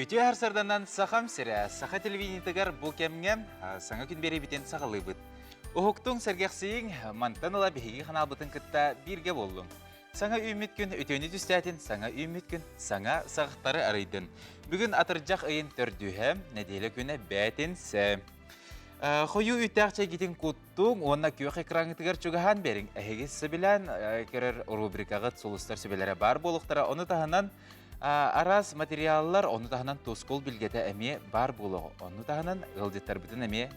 Үтүө сарсыарданан Сахам сирэ саха телевидениетыгар бу кэмҥэ саҥа күн биэриибитин саҕалыыбыт. Уһуктуҥ, сэргэхсийиҥ, мантан ыла биһиги ханаалбытын кытта бииргэ буоллуҥ. Саҥа үүммүт күн үтүөнү түстээтин, саҥа үүммүт күн саҥа саҕахтары арыйдын. Бүгүн атырдьах ыйын төрдүһэ, нэдиэлэ күнэ бээтинсэ. Хойуу үүттээх чэйгитин куттуҥ уонна күөх экраҥҥытыгар чугаһаан биэриҥ. Эһиги сөбүлээн көрөр рубрикаҕыт сулустар сүбэлэрэ баар буолуохтара. Ону таһынан араас материаллар, ону таһынан тускул билгэтэ эмиэ баар буолуоҕа. Ону таһынан ыалдьыттарбытын эмиэ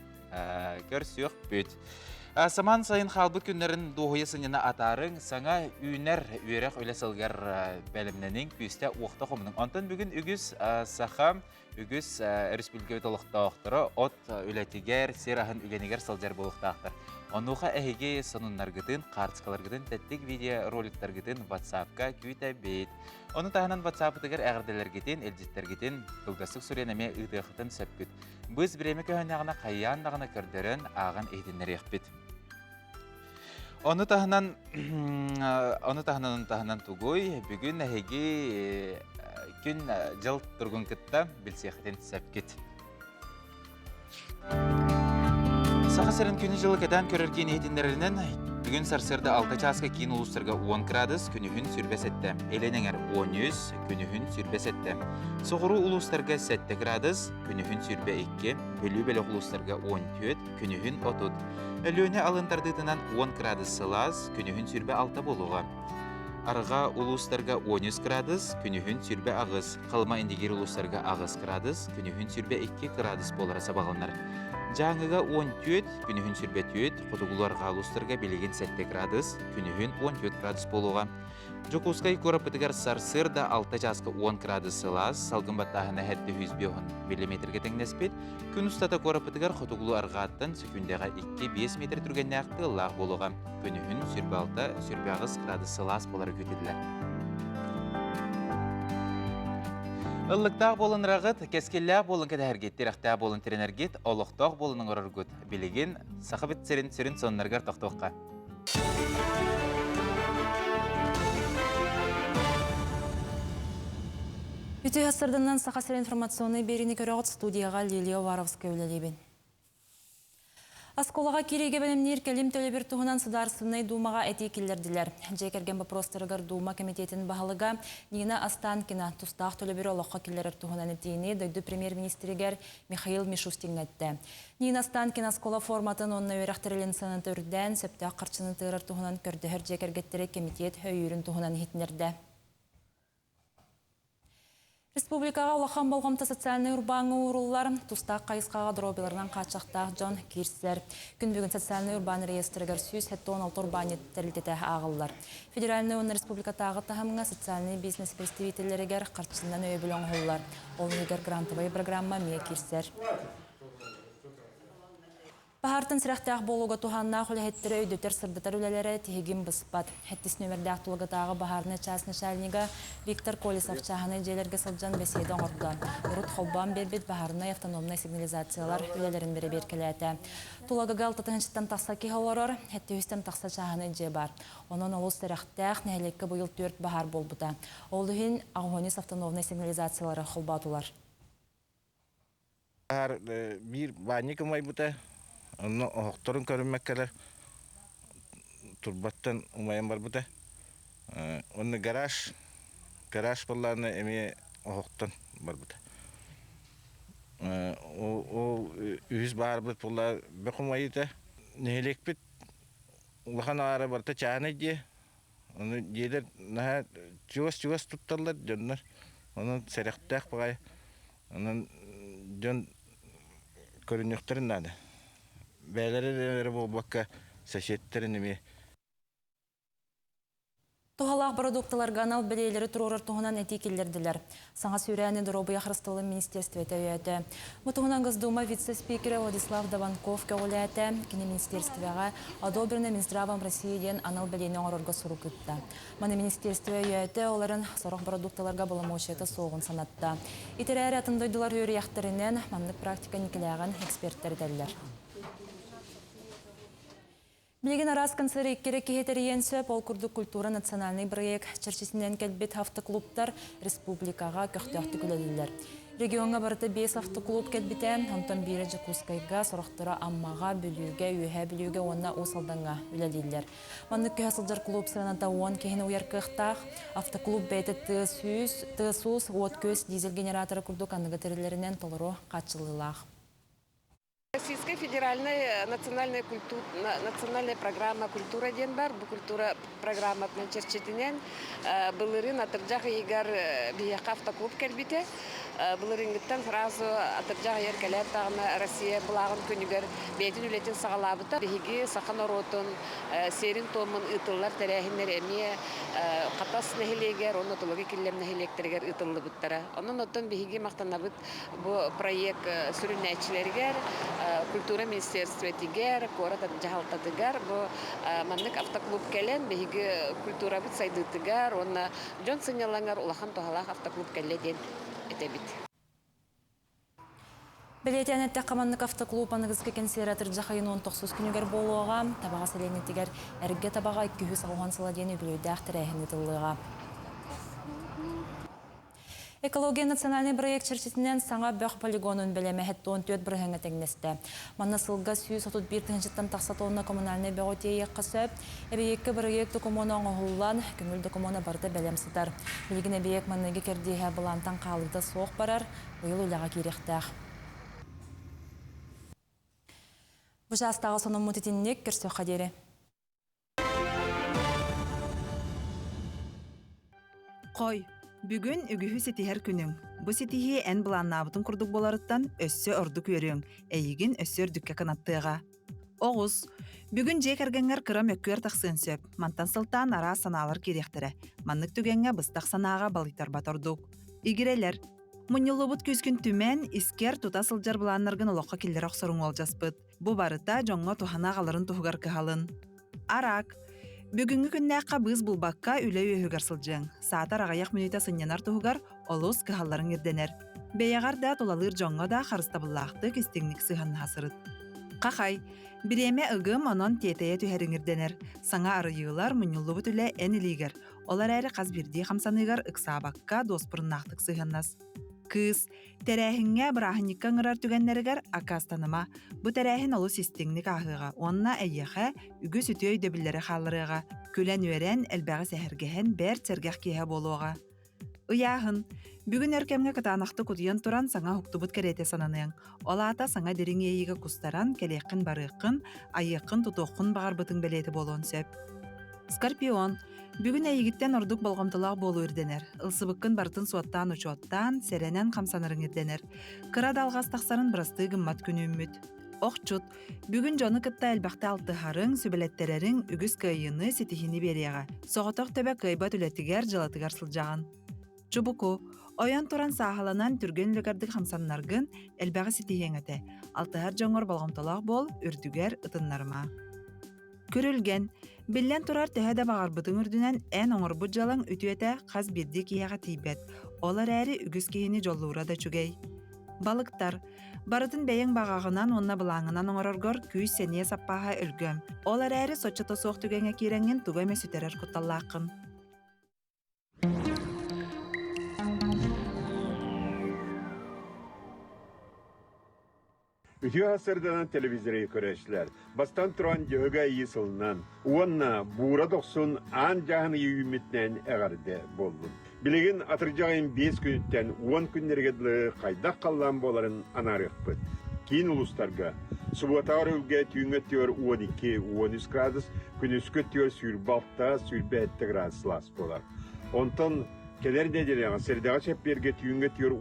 көрсүөхпүт. Самаан сайын хаалбыт күннэрин дуоһуйа сынньана атаарыҥ, саҥа үүнэр үөрэх үлэ сылыгар бэлэмнэниҥ, күүстэ уохта хомунуҥ. Онтон бүгүн үгүс саха, үгүс республикабыт олохтоохторо от үлэтигэр, сир аһын үгэнигэр сылдьар буолуохтаахтар. Онуоха эһиги сонуннаргытын, хаартыскаларгытын, тэттик видеороликтаргытын WhatsApp-ка күүтэбит. Ону таһынан WhatsApp-ытыгар эҕэрдэлэргитин, илдьиттэргитин кылгастык суруйан эмиэ ыытыаххытын сөпкүт. Быыс бириэмэ көһүннэҕинэ хайаан даҕаны көрдөрөн, ааҕан иһитиннэриэхпит. Ону таһынан, ону таһынан, ону таһынан тугуй? Бүгүн эһиги күн дьыл туругун кытта билсиэххитин сөпкүт. Саха сирин күнү-дьылы кэтээн көрөр киин иһитиннэрэринэн, бүгүн сарсыарда 6 чааска киин улуустарга 10 градус, күнүһүн 27, Илин эҥэр 13, күнүһүн 27. Соҕуруу улуустарга 7 градус, күнүһүн 22, Бүлүү бөлөх улуустарга 14, күнүһүн 30. Өлүөнэ алын тардыытынан 10 градус сылаас, күнүһүн 26 буолуоҕа. Арҕаа улуустарга 13 градус, күнүһүн 28, Халыма-Индигиир улуустарга 8 градус, күнүһүн 22 градус буолара сабаҕаланар. Дьааҥыга 14, күнүһүн 24, хотугулуу-арҕаа улуустарга билигин 7 градус, күнүһүн 14 градус буолуоҕа. Дьокуускай куораппытыгар сарсыарда 6 чааска 10 градус сылаас, салгын баттааһына 705 миллиметргэ тэҥнэспит. Күн устата куораппытыгар хотугулуу арҕааттан сөкүүндэҕэ 2-5 метр түргэннээх тыаллаах буолуоҕа. Күнүһүн 26-28 градус сылаас буолара күүтүллэр. Ыллыктаах буолан ыраҕыт, кэскиллээх буолан кэтэһэргит, тирэхтээх буолан тирэнэргит, олохтоох буолан оҥороргут билигин Сахабыт сирин сүрүн сонуннарыгар тохтуохха. Үтүө сырдынан Саха сирин информационнай биэриини көрөҕүт студияҕа Лилия Уваровская үлэлиибин. Оскуолаҕа киириигэ бэлэмниир кэлим төлөбүр туһунан Судаарыстыбаннай Дуумаҕа этии киллэрдилэр. Дьиэ кэргэн боппуруостарыгар Дуума кэмитиэтин баһылыга Нина Останкина тустаах төлөбүрү олоххо киллэрэр туһунан этиини дойду премьер-министригэр Михаил Мишустиҥҥа эттэ. Нина Останкина оскуола форматын уонна үөрэх тэрилин сыаната үрдээн, сөптөөх харчыны тыырар туһунан көрдөһөр дьиэ кэргэттэри кэмитиэт өйүүрүн туһунан иһитиннэрдэ. Республикаҕа улахан болҕомто социальнай урбааҥҥа ууруллар, тустаах хайысхаҕа доруобуйаларынан хааччахтаах дьон киирсэр. Күн бүгүн социальнай урбаан реестригэр 176 урбаанньыт тэрилтэтэ ааҕыллар. Федеральнай уонна республикатааҕы таһымҥа социальнай бизнес представителлэригэр харчынан өйөбүл оҥоһуллар. Ол иһигэр грантовай программа эмиэ киирсэр. Баһаартан сэрэхтээх буолууга туһааннаах үлэһиттэрэ өйдөтөр-сырдатар үлэлэрэ тиһигин быспат. Сэттис нүөмэрдээх Тулагатааҕы баһаарынай чаас начальнига Виктор Колесов чааһынай дьиэлэргэ сылдьан бэсиэдэ оҥордо. Урут холбоон биэрбит баһаарынай автономнай сигнализациялар үлэлэрин бэрэбиэркэлээтэ. Тулагыга алта тыһыынчаттан тахса киһи олорор, сэттиһүстэн тахса чааһынай дьиэ баар. Онон олус сэрэхтээх, нэһилиэккэ быйыл түөрт баһаар буолбута. Ол иһин Аҕыһонис автономнай сигнализациялары холбоотулар. Биир баанньык умайбыта, онно оһохторун көрүммэккэлэр турбаттан умайан барбыта. Онно гараж, гараж буоллаҕына эмиэ оһохтон барбыта. Ол үһүс баарбыт буолла бөх умайыыта. Нэһилиэкпит улахан аара барыта чааһынай дьиэ. Ону дьиэлэр наһаа чугас-чугас тутталлар дьоннор. Онон сэрэхтээх баҕайы. Онон дьон көрүнүөхтэрин наада. Бэйэлэрэ эрэ буолбакка, соседтэрин эмиэ. Туһалаах бородуукталарга анал бэлиэлэри туруорар туһунан этии киллэрдилэр. Саҥа сүүрээни доруобуйа харыстабылын министиэристибэтэ өйөөтө. Бу туһунан Госдума вице-спикерэ Владислав Даванков көҕүлээтэ. Кини министиэристибэҕэ «Одобрено Минздравом России» диэн анал бэлиэни оҥорорго сурук ыытта. Маны министиэристибэ өйөөтө, ол эрэн сорох бородуукталарга боломуочуйата суоҕун санатта. Ити эрээри атын дойдулар үөрүйэхтэринэн маннык практика инникилээҕин экспертэр этэллэр. Билигин араас концеры икки эрэ киһи тэрийиэн сөп, ол курдук культура национальный проект чэрчитинэн кэлбит автоклубтар республикаҕа көхтөөхтүк үлэлииллэр. Региоҥҥа барыта биэс автоклуб кэлбитэ, онтон биирэ Дьокуускайга, сорохторо Аммаҕа, Бүлүүгэ, Үөһээ Бүлүүгэ уонна Уус Алдаҥҥа үлэлииллэр. Маннык көһө сылдьар клуб сыаната 10 киһини уйар кыахтаах. Автоклуб бэйэтэ тыас-үүс, тыас-уус, уот-күөс, дизель генератора курдук аныгы тэриллэринэн толору хааччыллыылаах. Российская федеральная национальная, культура, национальная программа «Культура» диэн бар. Бу культура программатынан чэрчитинэн былырыын атырдьах ыйыгар биһиэхэ автоклуб кэлбитэ. Былырыыҥҥыттан сразу атырдьах ыйар кэлээт даҕаны Россия былааҕын күнүгэр бэйэтин үлэтин саҕалаабыта. Биһиги саха норуотун сиэрин-туомун ыытыллар тэрээһиннэр эмиэ Хатас нэһилиэгэр уонна Тулагы Киллэм нэһилиэктэригэр ыытыллыбыттара. Онон оттон биһиги махтанабыт Бу проект сүрүннээччилэригэр, культура министерствотигэр, куорат дьаһалтатыгар бу маннык автоклуб кэлэн биһиги культурабыт сайдыытыгар уонна дьон сынньалаҥар улахан туһалаах автоклуб кэллэ диэн этэбит. Бэлиэтээн эттэххэ, маннык автоклуб аныгыскы кэнсиэрэ атырдьах ыйын 19 күнүгэр буолуоҕа. Табаҕа сэлиэнньэтигэр Эргэ Табаҕа 290 сыла диэн үбүлүөйдээх тэрээһин ыытыллыаҕа. Экология национальный проект чэрчитинэн саҥа бөх полигонун бэлэмэ 74 бырыһыаҥҥа тэҥнэстэ. Манна сылга 131 тыһыынчаттан тахса тонна коммунальнай бөҕү тиэйиэххэ сөп. Эбийиэккэ бырайыак докумуона оҥоһуллан, көҥүл докумуона барыта бэлэм сытар. Билигин эбийиэк маныгы кэрдииһэ былаантан хаалыыта суох барар, быйыл үлэҕэ киириэхтээх. Бу чаастааҕы сонуммут итинник, көрсүөххэ диэри. Хой, бүгүн үгүһү ситиһэр күнүҥ. Бу ситиһии эн былааннаабытыҥ курдук буоларыттан өссө ордук үөрүөҥ, эйигин өссө үрдүккэ кынаттыаҕа. Оҕус, бүгүн дьиэ кэргэҥҥэр кыра мөккүөр тахсыан сөп. Мантан сылтаан араас санаалар киириэхтэрэ. Маннык түгэҥҥэ быстах санааҕа балыйтарбат ордук. Игирэлэр, мунньуллубут күүскүн түмэн, искэр тута сылдьар былааннаргын олоххо киллэрэ охсоруҥ уолдьаспыт. Бу барыта дьоҥҥо туһана аҕаларын туһугар кыһалын. Араак. Бүгүҥҥү күннээххэ быыс булбакка үлэ үөһүгэр сылдьыаҥ. Саатар аҕыйах мүнүүтэ сынньанар туһугар олус кыһалларыҥ ирдэнэр. Бэйэҕэр да тулалыыр дьоҥҥо да харыстабыллаахтык истиҥник сыһыаннаһа сырыт. Хахай. Бириэмэ ыгым, онон тиэтэйэ түһэриҥ ирдэнэр. Саҥа арыйыылар, мунньуллубут үлэ эн илиигэр. Ол эрээри хас биирдии хамсаныыгар ыксаабакка дуоспуруннаахтык сыһыаннас. Кыыс. Тэрээһиҥҥэ бырааһынньыкка ыҥырар түгэннэригэр аккаастаныма. Бу тэрээһин олус истиҥник ааһыаҕа уонна эйиэхэ үгүс үтүө өйдөбүллэри хаалларыаҕа. Күлэн-үөрэн, элбэҕи сэһэргэһэн бэрт сэргэх киэһэ буолуоҕа. Ыйааһын. Бүгүн өр кэмҥэ кытаанахтык утуйан туран саҥа уһуктубут кэриэтэ сананыаҥ. Ол аата саҥа дириҥ иэйиигэ кустаран, кэлиэххин-барыаххын, айыаххын-тутуоххун баҕарбытыҥ бэлиэтэ буолуон сөп. Скорпион. Бүгүн эйигиттэн ордук болҕомтолоох буолуу ирдэнэр. Ылсыбыккын барытын суоттаан-учуоттаан, сэрэнэн хамсанарыҥ ирдэнэр. Кыра да алҕас тахсарын бырастыы гыммат күнүүммүт. Охчут. Бүгүн дьону кытта элбэхтэ алтыһарыҥ, сүбэлэттэрэриҥ үгүс кыайыыны, ситиһиини биэриэҕэ. Соҕотох төбө кыайбат үлэтигэр, дьыалатыгар сылдьаҕын. Чубуку. Ойон туран сааһыланан түргэн үлүгэрдик хамсаннаргын, элбэҕи ситиһиэҥ этэ. Алтыһар дьоҥҥор болҕомтолоох буол, үрдүгэр ытыннарыма. Күрүлгэн. Биллэн турар, төһө да баҕарбытыҥ үрдүнэн, эн оҥорбут дьыалаҥ үтүөтэ хас биирдии киһиэхэ тиийбэт. Ол эрээри үгүс киһини дьоллуура да үчүгэй. Балыктар. Барытын бэйэҥ баҕаҕынан уонна былааҥҥынан оҥороргор күүс-сэниэ саппааһа өлгөм. Ол эрээри соччото суох түгэҥҥэ киирэҥҥин тугу эмэ сүтэрэр кутталлааххын. Үтүө сарсыарданан телевизоры көрөөччүлэр бастан туран Дьөһөгөй Айыы сылынан уонна Буура Дохсун аан дьааһын ыйы үүммүтүнэн эҕэрдэ буоллун. Билигин атырдьах ыйын 5 күнүттэн 10 күннэргэ дылы хайдах халлаан буоларын анаарыахпыт. Киин улуустарга субуотаҕа өрүлгэ түүҥҥү өттүгэр 12-13 градус, күнүскү өттүгэр 26-27 градус сылаас буолар. Онтон Кэлэр нэдиэлэҕэ сэрдэҕэ чэппиэргэ түүҥҥэ өттүгэр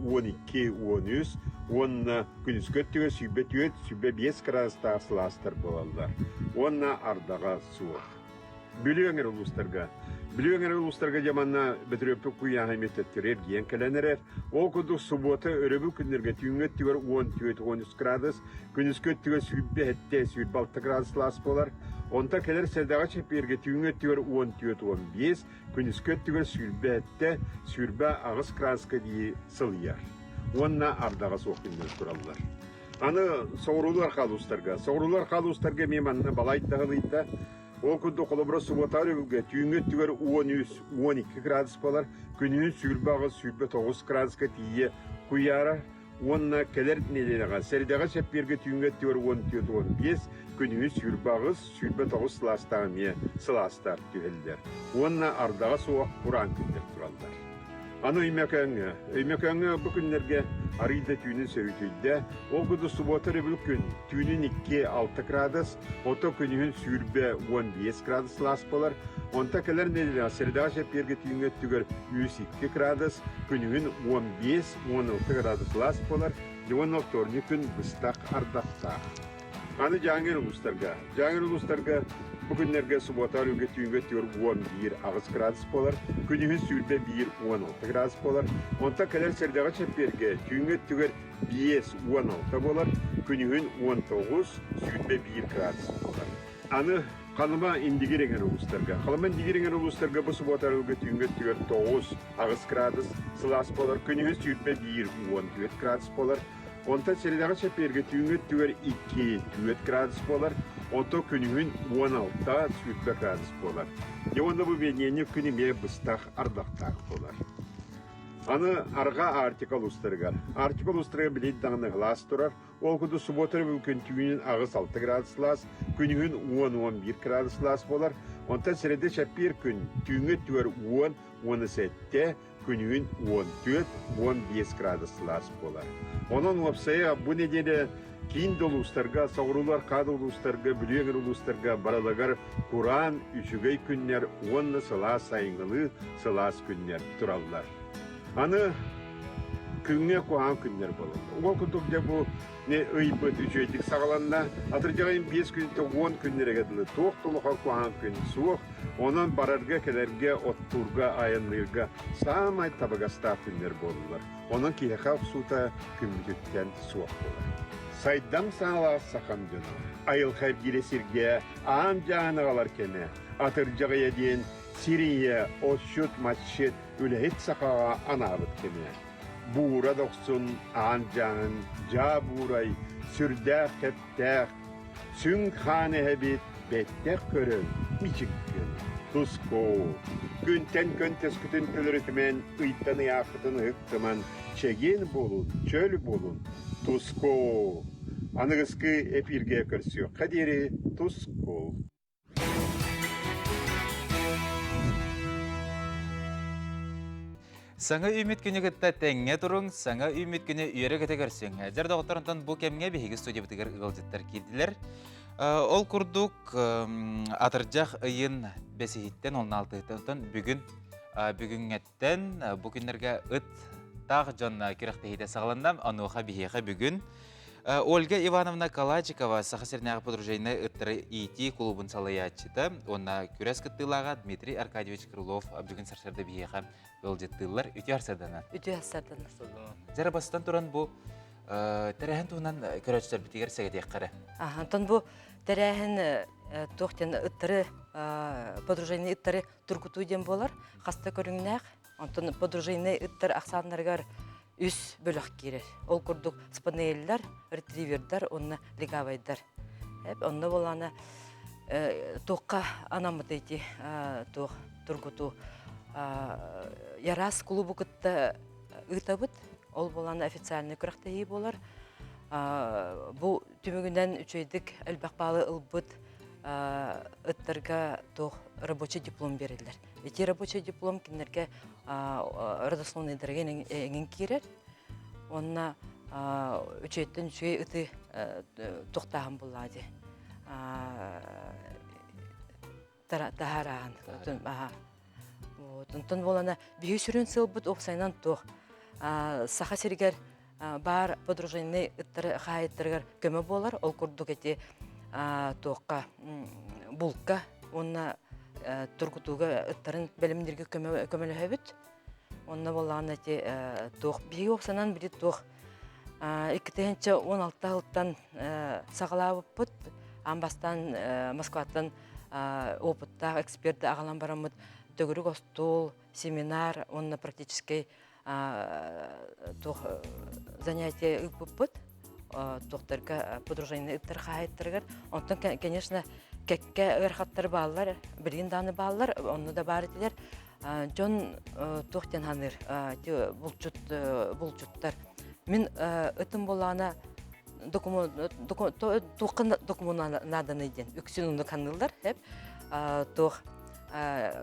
12-13 уонна күнүскү өттүгэр 24-25 кыраадыстаах сылаастар буолаллар. Уонна ардаҕа суох. Бүлүү эҥэр улуустарга. Бүлүү эҥэр улуустарга дьэ манна Бөтүрүөппүт куйааһа эмиэ төттөрү эргийэн кэлэн эрэр. Ол курдук субуота өрөбүл күннэргэ түүҥҥү өттүгэр 14-13 градус, күнүскү өттүгэр 27-26 градус сылаас буолар. Онтон кэлэр сэрдэҕэ чэппиэргэ түүҥҥү өттүгэр 14-15, күнүскү өттүгэр 27, 28 кырааска дии сылыйар уонна ардаҕа суох күннэр тураллар. Аны соҕуруулар хаалуустарга. Соҕуруулар хаалуустарга эмиэ манна балай таһылыйда. Ол курдук холобура субуотаар өбүгэ түүҥҥү өттүгэр 13-12 градус буолар, күнүһүн 28-29 градуска тиийэ Куйаара уонна кэлэр нэдиэлэҕэ сэрэдэҕэ чэппиэргэ түүҥҥэ 44-45, күнүһү 28, 29 сылаастаах эмиэ сылаастаах түһэллэр уонна ардаҕа суох кураан күннэр тураллар. Аны Өймөкөөҥҥө. Өймөкөөҥҥө бу күннэргэ арыый да түүнүн сөрүтүйдэ. Ол курдук субуота өрөбүл күн түүнүн 2-6 градус, ото күнүһүн 20-15 градус сылаас буолар. Онто кэлэр нэдиэлэҕэ средаҕа чэппиэргэ түүҥҥэ өттүгэр 3-2 градус, күнүһүн 15-16 градус сылаас буолар. Уонна вторник күн быстах ардахтаах. Аны Дьааҥы улуустарга. Дьааҥы улуустарга бу күннэргэ субуота өрүүгэ түүҥҥэ 41-8 градус буолар, күнүһүн 21-16 градус буолар. Онтон кэлэр сэрдэҕэ чэппиэргэ түүҥҥэ өттүгэр 5-16 буолар, күнүһүн 19-21 градус буолар. Аны Халыма Индигир эҥэр улуустарга. Халыма Индигир эҥэр улуустарга бу субуота өрүүгэ түүҥҥэ өттүгэр 9-8 градус сылаас буолар, күнүһүн 21-14 градус буолар. Онтон сэрэдэҕэ чэппиэргэ түүҥҥү өттүгэр 2-4 градус буолар, онтон күнүһүн 16-20 градус буолар. Дьэ уонна бу бэнидиэнньик күн эмиэ быстах ардахтаах буолар. Аны арҕаа Арктика улуустарыгар. Арктика улуустарыгар билигин даҕаны сылаас турар. Ол курдук субуота өрөбүл күн түүнүн 8-6 градус сылаас, күнүһүн 10-11 градус сылаас буолар. Онтон сэрэдэ чэппиэр күн түүҥҥү өттүгэр 10-17, күнүһүн 14-15 градус сылаас буолар. Онон уопсайа бу нэдиэлэ киин да улуустарга, соҕуруулар хаада улуустарга, Бүлүү эҥэр улуустарга барылыгар кураан, үчүгэй күннэр уонна сылаас сайыҥҥылыы сылаас күннэр тураллар. Аны күҥҥэ куһаҕан күннэр буолаллар. Ол курдук дьэ бу ыйбыт үчүгэйдик саҕаланна. Атырдьах ыйын 5 күнүттэн 10 күннэргэ дылы туох да улахан куһаҕан күн суох. Онон барарга-кэлэргэ, оттуурга, айанныырга саамай табыгастаах күннэр буоллулар. Онон киһиэхэ охсуута күммүтүттэн суох буолар. Сайдам саҥалаах сахам дьоно, айылҕа эргиирэ сиргэ аан дьаһан аҕалар кэмэ, атырдьах ыйа диэн сир ийэ, отчут-масчыт, үлэһит сахаҕа анаабыт кэмэ. Буура дохсун, аан дьааһын, дьаа буурай, сүрдээх кэптээх, Сүҥ хаан эһэбит бэттэх көрөн мичик гын, тускуу. Күнтэн күн төскүтүн төлөрүтүмэн, ыйтан ыйааххытын ыһыктыман, чэгиэн буолун, чөл буолун, тускуу. Аныгыскы эпииргэ көрсүөххэ диэри тускул. Саҥа үүммүт күнү кытта тэҥҥэ туруҥ, саҥа үүммүт күнү үөрэ-көтө көрсүҥ. Дьэр доҕотторунтан бу кэмҥэ биһиги студиябытыгар ыалдьыттар киирдилэр. Ол курдук атырдьах ыйын бэсиһиттэн, он алтыһыттан бүгүн бүгүҥҥэттэн бу күннэргэ ыт таах дьон күрэхтэһиитэ саҕаланна. Онуоха биһиэхэ бүгүн Ольга Ивановна Калачикова Саха сиринээҕи подружайнай ыттары иитии кулуубун салайааччыта уонна күрэс кыттыылааҕа Дмитрий Аркадьевич Крылов бүгүн сарсыарда биһиэхэ ыалдьыттыыллар. Үтүө сарсыардана. Үтүө сарсыардана. Дьара бастан туран бу тэрээһин туһунан көрөөччүлэрбитигэр сэгэтиэххэ эрэ. Онтон бу тэрээһин туох диэн ыттары подружайнай ыттары тургутуу диэн буолар. Хаста көрүҥнээх. Онтон подружайнай ыттар ахсааннарыгар үс бөлөх киирэр. Ол курдук спанеллэр, ретривердар уонна легавайдар. Онно буолаана туохха анаммыт ити туох тургутуу Ярас клубу кытта ыытабыт. Ол буолаана официальный күрэхтэһии буолар. Бу түмүгүнэн үчүгэйдик элбэх баалы ылбыт ыттарга туох рабочий диплом бериллэр. Ити рабочий диплом кинилэргэ родословныйдарга эҥин киирэр. Уонна үчүгэйтэн үчүгэй ыты туохтааһын буллаа дии. Таһаараһын. Онтон буолана биһи сүрүн сылбыт уопсайынан туох. Саха сиригэр баар подружайнай ыттары хаһаайыттарыгар көмө буолар. Ол курдук ити туохха булка уонна тургутууга ыттарын бэлэмнииргэ көмөлөһөбүт. Онно буоллаҕына ити туох биһиги уопсанан били туох 2016 сылтан саҕалаабыппыт. Аан бастаан Москваттан опыттаах эксперт аҕалан бараммыт төгүрүк остуол, семинар уонна практическай туох занятие ыыппыппыт туохтарга подружайнай ыттар хаһаайыттарыгар. Онтон, конечно, кэккэ ыарахаттар бааллар, билигин даҕаны бааллар, онно да баар этилэр. Дьон туох диэн саныыр, булчут булчуттар. Мин ытым буоллаҕына туохха докумуон нааданы диэн үксүн оннук саныыллар эп туох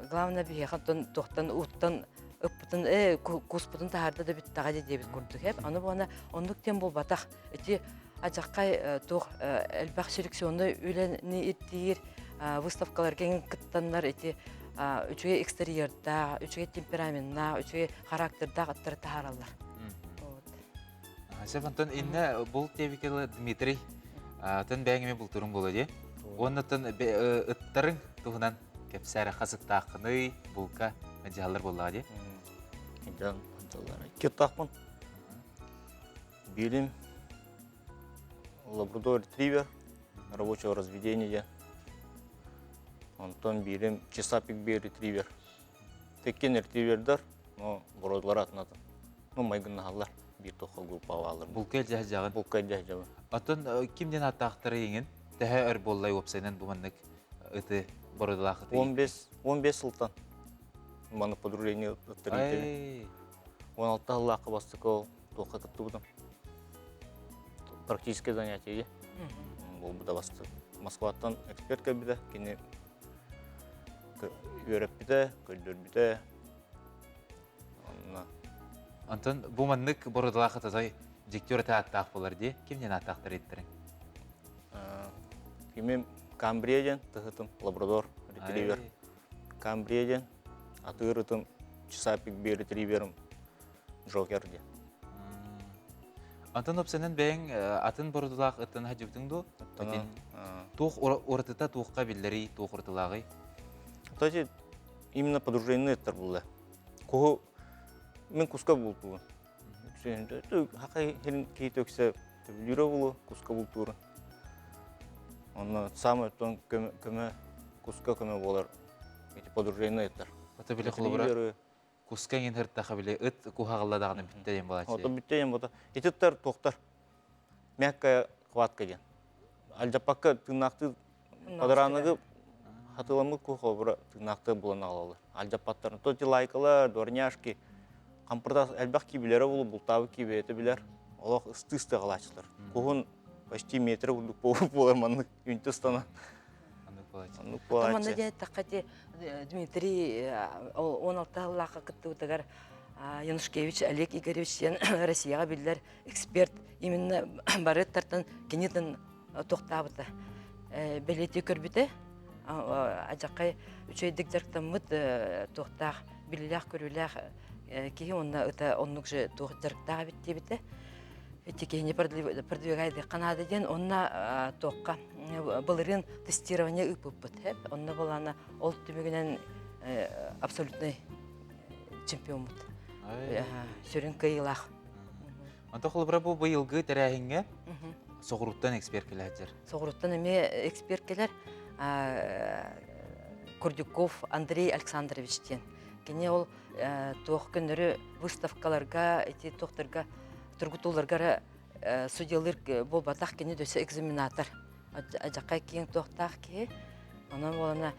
главное биһиэхэ туохтан ууттан ыппытын э куспутун таһаарда да бүттэҕэ дии диэбит курдук эп аны буолана оннук диэн буолбатах ити адьаххай туох элбэх селекционный үлэни ирдиир выставкаларга кыттаннар ити үчүгэй экстерьердаах үчүгэй темпераменнаах үчүгэй характердаах аттары таһаараллар. Сөп, онтон иннэ бул диэбикэ Дмитрий, атын бэйэҥ эмиэ бултуруҥ буолуо дии. Уонна оттон ыттарыҥ туһунан кэпсээр хасыктааххыный, булка дьаһаллар буоллаҕа дии. Дьон Киттахпын. Билим лабрадор ретривер рабочего разведения. Онтон биирим чесапик бир ретривер. Теккен ретривердар, но бородулар атынатын. Ну, майгыннаһаллар. Биир тохо группалаалар. Булка дьаһдьаҕын. Булка дьаһдьаҕын. Оттон ким диэн аттаахтары иҥин? Төһө өр буоллай уопсайынан бу маннык ыты бородулаах ыты? 15, 15 сылтан. Маны подружение ыттырын. 16 сыллаахха бастакы ол туохха кыттыбытым. Практическое занятие. Буолбута бастакы. Москваттан эксперт кэлбитэ. Кини үөрэппитэ, көрдөрбүтэ. Онно. Онтон бу маннык бородалаах ытатай дьикти ураты ааттаах буолар дии. Ким диэн ааттаахтар иттэрин? Кимим Камбрия диэн тыһытым, лабрадор ретривер. Камбрия диэн атыыр ытым Чесапик би ретриверым Джокер диэн. Антон опсанан бэйэҥ атын бородулаах ыттан хадьыбытыҥ дуу? Туох уратыта туохха биллэрий, туох уратылааҕый? Кстати, именно подружайный ыттар булла. Куһу мен куска бултугун. Хакай херин киһи төксө төбүлүүрэ булу куска бултуурун. Онно самый тон көмө куска көмө болар эти подружайный ыттар. Ата биле холобура Куска иҥин һыртаха били ыт куһаҕалла даҕаны бүттэ диэн буолааччы. Ото бүттэ диэн буолта. Ититтэр туохтар мягкая хватка диэн. Алдьаппакка тыыннаахтыы подраныгы хатыламмыт кухобура тыыннаахтыы булан аҕалаллар. Алдьаппаттарын. То ти лайкалар, дворняжки, хампырда элбэх киибилэрэ булу бултаабыт киибиэтэ билэр. Олох ыстыы-ыстыы аҕалааччылар. Куһун почти метр курдук буолар маннык үнтү ыстанан. Оннук буолааччы. Манна диэтэххэ ти Дмитрий 16 сыллаахха кыттыбытыгар Янушкевич Олег Игоревич диэн Россияҕа биллэр эксперт именно бары ыттартан кинитин туохтаабыта бэлиэтии көрбүтэ адьаккай үчүгэйдик дьарыктаммыт туохтаах биллээх-көрүүлээх киһи уонна ыта оннук же туох дьарыктаах эбит диэбитэ ити киһини продвигайдыахха наада диэн онно туохха былырыын тестирование ыыппыппыт онно буолаана ол түмүгүнэн абсолютный чемпиоммут сүрүн кыайыылаах Онто холобура бу быйылгы тэрээһиҥҥэ соҕурууттан эксперт кэлээччилэр. Соҕурууттан эмиэ эксперт кэлэр Курдюков Андрей Александрович диэн. Кини ол туох көннөрү выставкаларга, ити туохтарга тургутууларга судьялыыр буолбатах кини дөссө экзаменатор. Адьакка киэҥ туохтаах киһи. Онон буолана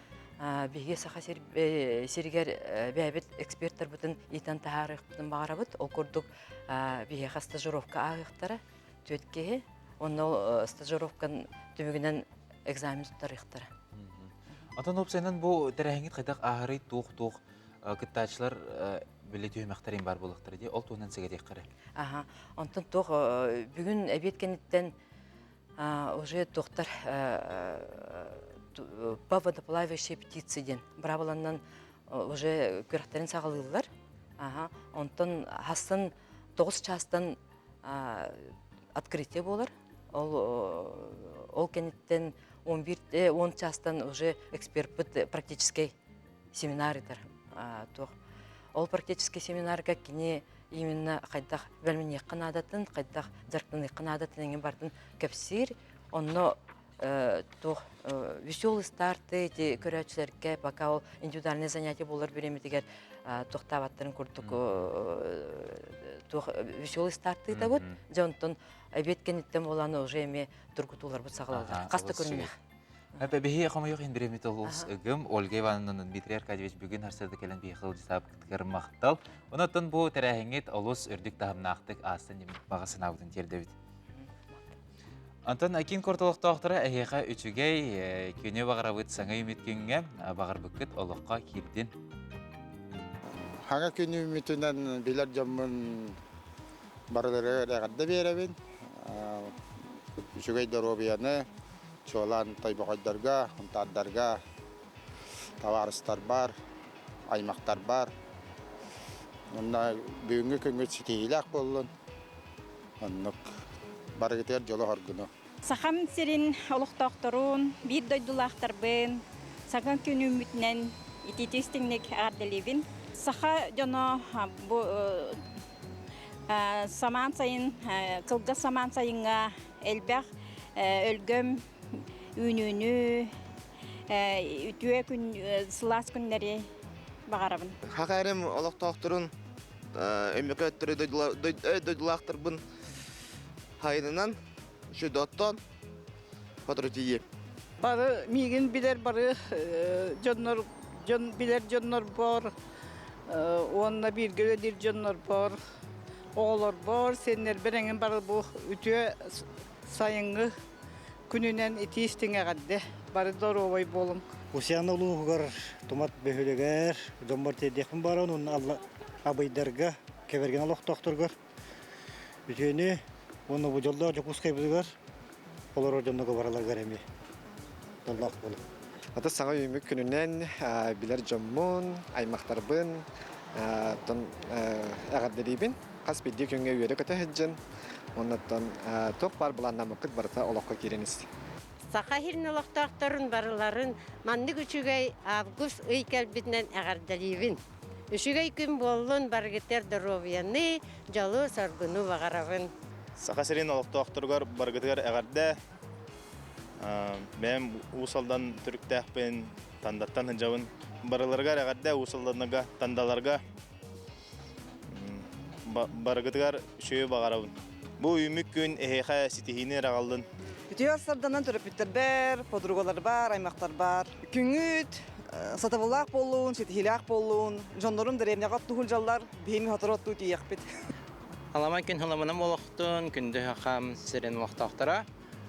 биһиги Саха сиригэр бэйэбит эксперттарбытын иитэн таһаарыахпытын баҕарабыт. Ол курдук биһиэхэ стажировка ааһыахтара түөрт киһи. Онно ол стажировкан түмүгүнэн экзамен туттарыахтара. Онтон уопсайынан бу тэрээһиҥҥит хайдах ааһарый, туох-туох кыттааччылар били түһүмэхтэрин баар буолуохтара дии, ол туһунан сэгэтиэххэ эрэ. Аха, онтон туох бүгүн эбиэт кэнниттэн уже туохтар по водоплавающей птице диэн быраабыланнан уже күрэхтэрин саҕалыыллар. Аха, онтон хассан 9 чаастан открытие буолар. Ол ол кэнниттэн 11 10 чаастан уже эксперпит практический семинар ыытар. Туох ол практический семинарга кини именно хайдах бэлэмниэххэ наадатын, хайдах дьарыктаныахха наадатын эҥин бардын кэпсиир. Онно туох веселый старты эти көрөөччүлэргэ пока ол индивидуальное занятие буолар бириэмэтигэр туохтаабаттарын курдук туох веселый старты ыытабыт. Дьэ онтон эбиэт кэнниттэн буолан уже эмиэ тургутууларбыт саҕалаллар. Хас да көрүҥнээх. Эпэ биһи хомойуох иһин бириэмит олус ыгым. Ольга Ивановна Дмитрий Аркадьевич бүгүн харсыарда кэлэн биһиэхэ ыалдьытаабыккытыгар махтал. Онон бу тэрээһиҥҥит олус үрдүк таһымнаахтык аастын диэн баҕа санаабытын тиэрдэбит. Антон киин куорат олохтоохторо эһиэхэ үчүгэй күнү баҕарабыт саҥа үүммүт күҥҥэ баҕарбыккыт олоххо киирдин. Хаҥа күн үүммүтүнэн билэр дьоммун барыларыгар эҕэрдэ биэрэбин. Үчүгэй доруобуйаны, чуолаан тойбохойдорго, хунтаардарга, табаарыстарбар, аймахтарбар. Онно бүгүҥҥү күҥҥүт ситиһиилээх буоллун. Оннук барыгытыгар дьолу-соргуну. Сахам сирин олохтоохторун, биир дойдулаахтарбын саҥа күн үүммүтүнэн итиитик истиҥник эҕэрдэлиибин. Саха дьоно бу самаан сайын, кылгас самаан сайыҥҥа элбэх өлгөм үүнүүнү, үтүө күн, сылаас күннэри баҕарабын. Хакарым олохтоохторун Өймөкөөттөрү дойдулаахтарбын хайынынан Шөдоттон сотору тиийиэм. Бары миигин билэр бары дьоннор дьон билэр дьоннорбор уонна бииргэ үлэлиир дьоннорбор оҕолорбор сиэннэрбэр эҥин бары бу үтүө сайыҥҥы күнүнэн итии истиҥ эҕэрдэ бары доруобай буолуҥ. Усяна улууһугар Тумат бөһүөлэгэр дьоммор тиэрдиэхпин бааран уонна Абыйдарга Кэбэргэнэ олохтоохторугар үтүөнү уонна бу дьоллоох Дьокуускайбытыгар олорор дьоннорго бараларыгар эмиэ дьоллоох буолуҥ. Ата саҥа үүммүт күнүнэн билэр дьоммун, аймахтарбын оттон эҕэрдэлиибин. Хас биирдии күҥҥэ үөрэ-көтө сылдьын. Оннуттан туох баар былааннаммыккыт барыта олоххо киирэн истин. Саха сирин олохтоохторун барыларын маннык үчүгэй август ый кэлбитинэн эҕэрдэлиибин. Үчүгэй күн буоллун, барыгытыгар доруобуйаны, дьолу-соргуну баҕарабын. Саха сирин олохтоохторугар барыгытыгар эҕэрдэ. Бэйэм Уус Алдан төрүттээхпин, Тандаттан сылдьабын. Барыларыгар эҕэрдэ Уус Алданнарга, Тандаларга. Барыгытыгар үчүгэйи баҕарабын. Бу үүммүт күн эһиэхэ ситиһиини эрэ аҕаллын. Үтүө сарданан төрөппүттэрбэр, подругаларбар, аймахтарбар күҥҥүт сатабыллаах буоллун, ситиһиилээх буоллун, дьоннорум дэриэбинэҕэ оттуу сылдьаллар, биһиги сотору оттуу тиийиэхпит. Аламай күн халамынан буолуохтун, күндү хахам сирин олохтоохторо.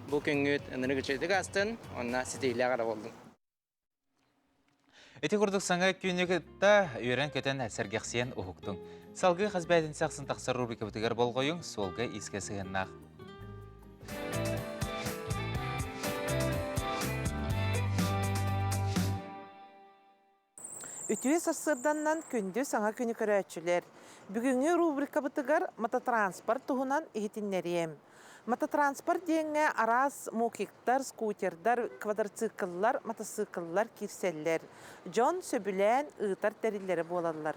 Бу күҥҥүт ынырык үчүгэйдик аастын, уонна ситиһиилээх эрэ буоллун. Ити курдук саҥа күнү кытта үөрэн-көтөн сэргэхсийэн уһуктуҥ. Салгыы хас бээтинсэ ахсын тахсар рубрикабытыгар болҕойуҥ, суолга иискэ сыһыаннаах. Үтүө сарсыарданнан күндү саҥа күнү көрөөччүлэр! Бүгүҥҥү рубрикабытыгар мототранспорт туһунан иһитиннэриэм. Мототранспорт диэҥҥэ араас мокиктар, скутердар, квадроцикллар, матасыыкыллар киирсэллэр. Дьон сөбүлээн ыытар тэриллэрэ буолаллар.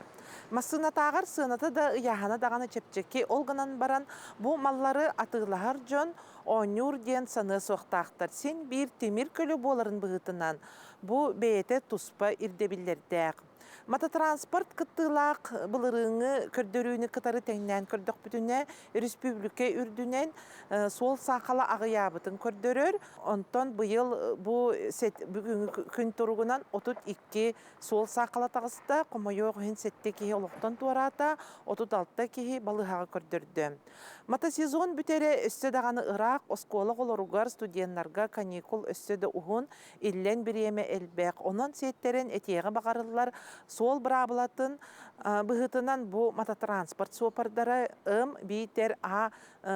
Массыынатааҕар сыаната да ыйааһына даҕаны чэпчэки, ол гынан баран бу маллары атыылаһар дьон оонньуур диэн саныа суохтаахтар. Син биир тимир көлө буоларын быһыытынан бу бэйэтэ туспа ирдэбиллэрдээх. Мототранспорт кыттыылаах былырыыҥҥы көрдөрүүнү кытары тэҥнээн көрдөхпүтүнэ, өрөспүүбүлүкэ үрдүнэн суол саахала аҕыйаабытын көрдөрөр. Онтон быйыл бу бүгүҥҥү күн туругунан 32 суол саахала таҕыста. Хомойуох иһин сэттэ киһи олохтон туораата, 36 киһи балыыһаҕа көрдөрдө. Мотосезон бүтэрэ өссө даҕаны ыраах, оскуола оҕолоругар, студеннарга каникул өссө да уһун, иллэн бириэмэ элбэх. Онон сиэттэрэн этиэҕи баҕарыллар суол быраабылатын быһыытынан бу мототранспорт суоппардара М биитэр А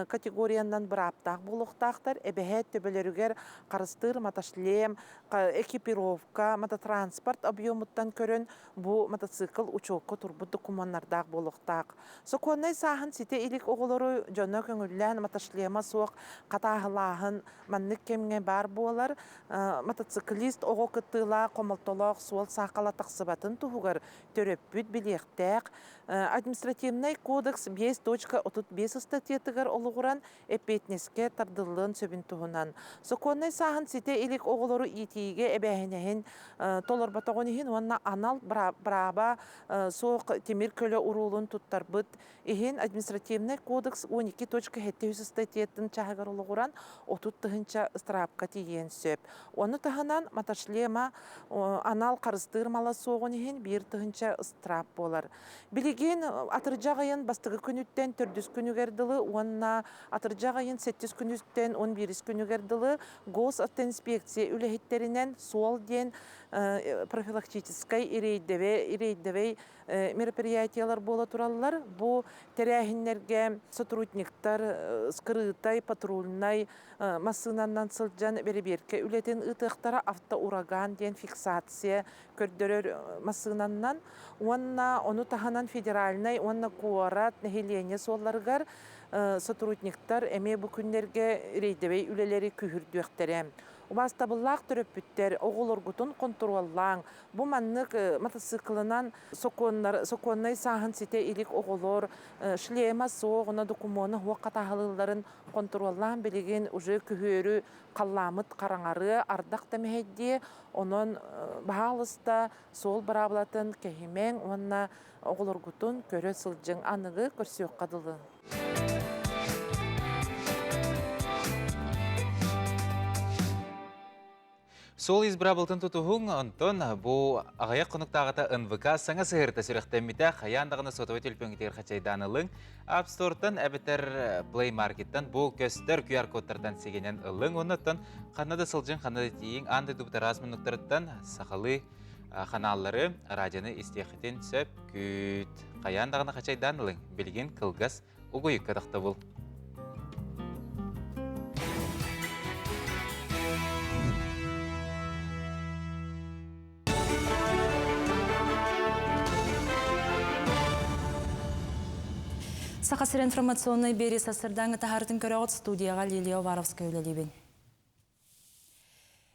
категориянан бырааптаах буолуохтаахтар. Эбэһээт төбөлөрүгэр харыстыыр мотошлем, экипировка, мототранспорт объемуттан көрөн бу мотоцикл учуокка турбут докумуоннардаах буолуохтаах. Сокуоннай сааһын ситэ илик оҕолору дьоно көҥүллээн мотошлема суох хатааһылааһын маннык кэмҥэ баар буолар. Мотоциклист оҕо кыттыылаах хомолтолоох суол саахала тахсыбатын туһугар. туһугар төрөппүт билиэхтээх Административнай кодекс 5.35 ыстатыйатыгар олоҕуран эппиэтинэскэ тардыллыан сөбүн туһунан. Сокуоннай сааһын ситэ илик оҕолору иитиигэ эбээһинэһин толорботоҕун иһин уонна анал бырааба суох тимир көлө уруулун туттарбыт иһин административнай кодекс 12.7 ыстатыйатын чааһыгар олоҕуран 30 тыһыынча ыстыраапка тиийиэн сөп. Ону таһынан мотошлема анал харыстыыр мала суоҕун иһин 1 тыһыынча ыстыраап буолар. Билигин атырдьах ыйын бастакы күнүттэн төрдүс күнүгэр дылы уонна атырдьах ыйын сэттис күнүттэн он биирис күнүгэр дылы госавтоинспекция үлэһиттэринэн суол диэн профилактическай рейдэвэй мероприятиялар буола тураллар. Бу тэрээһиннэргэ сотрудниктар скрытай, патрульнай массыынанан сылдьан бэрэбиэркэ үлэтин ыытыахтара автоураган диэн фиксация көрдөрөр массыынаннан уонна ону таһынан федеральнай уонна куорат нэһилиэнньэ суолларыгар сотрудниктар эмиэ бу күннэргэ рейдэбэй үлэлэри күүһүрдүөхтэрэ. Убаастабыллаах төрөппүттэр оҕолоргутун хонтуруоллааҥ. Бу маннык мотоциклынан сокуоннар, сокуоннай сааһын ситэ илик оҕолор шлема суох, уонна докумуона суох хатааһылыылларын хонтуруоллаан билигин уже күһүөрү халлааммыт хараҥарыа, ардах да мэһэйдиэ. Онон баһаалыста суол быраабылатын кэһимэҥ уонна оҕолоргутун көрө сылдьыҥ. Аныгы көрсүөххэ дылы. Суол ис быраабылатын тутуһуҥ, онтон бу аҕыйах хонуктааҕыта НВК саҥа сыһыарыта сүрэхтэммитэ, хайаан даҕаны сотовай төлөпүөҥҥүтүгэр хачайдаан ылыҥ. App Store-тан эбэтэр Play Market-тан бу көстөр QR-кодтартан сигэнэн ылыҥ. Оннуттан ханна да сылдьыҥ, ханна да тиийиҥ, аан дойдубут араас муннуктарыттан сахалыы ханааллары, радионы истиэххитин сөп. Күт. Хайаан даҕаны хачайдаан ылыҥ. Билигин кылгас угуйукка тохтобул. Саха сир информационнай биэрии сарсырдааҥы таһаарытын көрөҕүт студияҕа Лилия Уваровская үлэлиибин.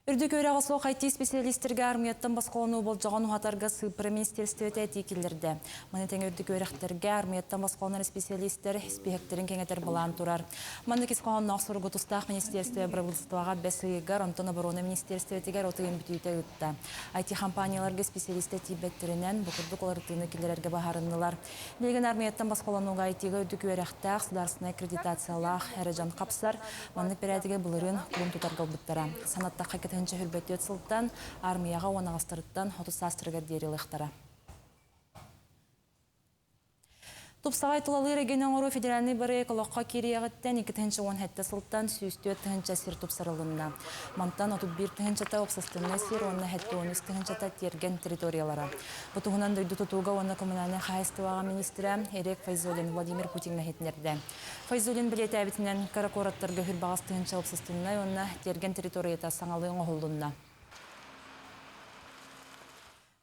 Үрдүк үөрэҕэ суох IT-специалистэргэ армияттан босхолонуу болдьоҕун уһатарга сыыппара министиэристибэтэ этии киллэрдэ. Маны тэҥэ үрдүк үөрэхтэргэ армияттан босхолонор исписэлиистэр испииһэктэрин кэҥэтэр былаан турар. Маннык ис хоһоонноох суругу тустаах министиэристибэ бырабыыталыстыбаҕа бэс ыйыгар, онтон оборона министиэристибэтигэр от ыйын бүтүүтэ ыытта. IT-компанияларга исписэлиистэр тиийбэттэринэн, бу курдук уларытыыны киллэрэргэ быһаарыннылар. Билигин армияттан босхолонууга IT-га үрдүк үөрэхтээх, судаарыстыбаннай аккредитациялаах эрэ дьон хапсар. Маннык бэрээдэги былырыын кулун тутарга ылбыттара. Санаттахха 244 сылтан армияҕа уон аҕыстарыттан 30 саастарыгар диэри ылыахтара. Тупсаҕай тулалыыр эйгэни оҥоруу федеральнай бырайыак олоххо киириэҕиттэн 2017 сылтан 104 тыһыынча сир тупсарылынна. Мантан 31 тыһыынчата уопсастыбаннай сир уонна 73 тыһыынчата тиэргэн территориялара. Бу туһунан дойду тутууга уонна коммунальнай хаһаайыстыбаҕа министрэ Эрек Файзулин Владимир Путиҥҥа иһитиннэрдэ. Файзулин бэлиэтээбитинэн, кыра куораттарга хүрбаҕас тыһыынча уопсастыбаннай уонна тиэргэн территорията саҥалыы оҥоһуллунна.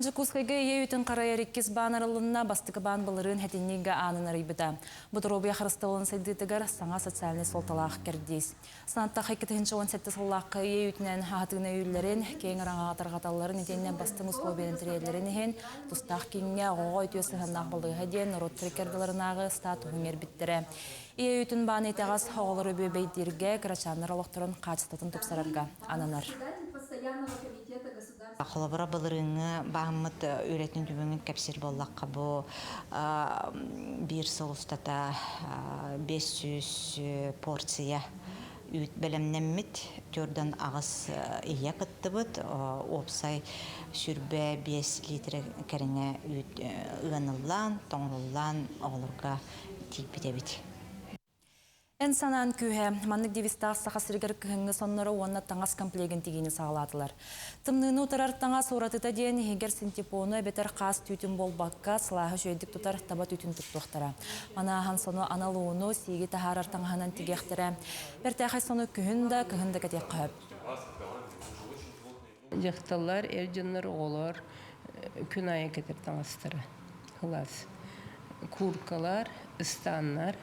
Дьокуускайга ийэ үүтүн харайар иккис баан арыллынна, бастакы баан былырыын сэтинньигэ аанын арыйбыта. Бу доруобуйа харыстабылын сайдыытыгар саҥа социальнай суолталаах кэрдиис. Санаттах 2017 сыллаахха ийэ үүтүнэн аһатыыны өйүүллэрин, киэҥ араҥаҕа тарҕаталларын итиэннэ бастыҥ условиянан тэрийэллэрин иһин тустаах кииҥҥэ оҕоҕо үтүө сыһыаннаах балыыһа диэн норуот рекордаларынааҕы статуһун иҥэрбиттэрэ. Ийэ үүтүн баан итэҕэс оҕолору бүөбэйдииргэ, кырачааннар олохторун хаачыстыбатын тупсарарга ананар. Холобура, былырыыҥҥы бааммыт үлэтин түмүгүн кэпсиир буоллахха, бу биир сыл устата 500 порция үүт бэлэмнэммит, төрдөн аҕыс ийэ кыттыбыт, уопсай 25 литр кэриҥэ үүт ыаныллан, тоҥоруллан оҕолорго тиийбит эбит. Эн санаан күүһэ, маннык девизтаах Саха сиригэр кыһыҥҥы сонноро уонна таҥас комплегын тигиини саҕалаатылар. Тымныыны утарар таҥас уратыта диэн иһигэр синтепону эбэтэр хаас түүтүн буолбакка, сылааһы үчүгэйдик тутар таба түүтүн туттуохтара. Манааһан сону анал ууну, сииги таһаарар таҥаһынан тигиэхтэрэ. Бэртээхэй сону күһүн да, кыһын да кэтиэххэ сөп. Дьахталлар, эр дьоннор, оҕолор күн аайы кэтэр таҥастара кылаас. Кууркалар, ыстааннар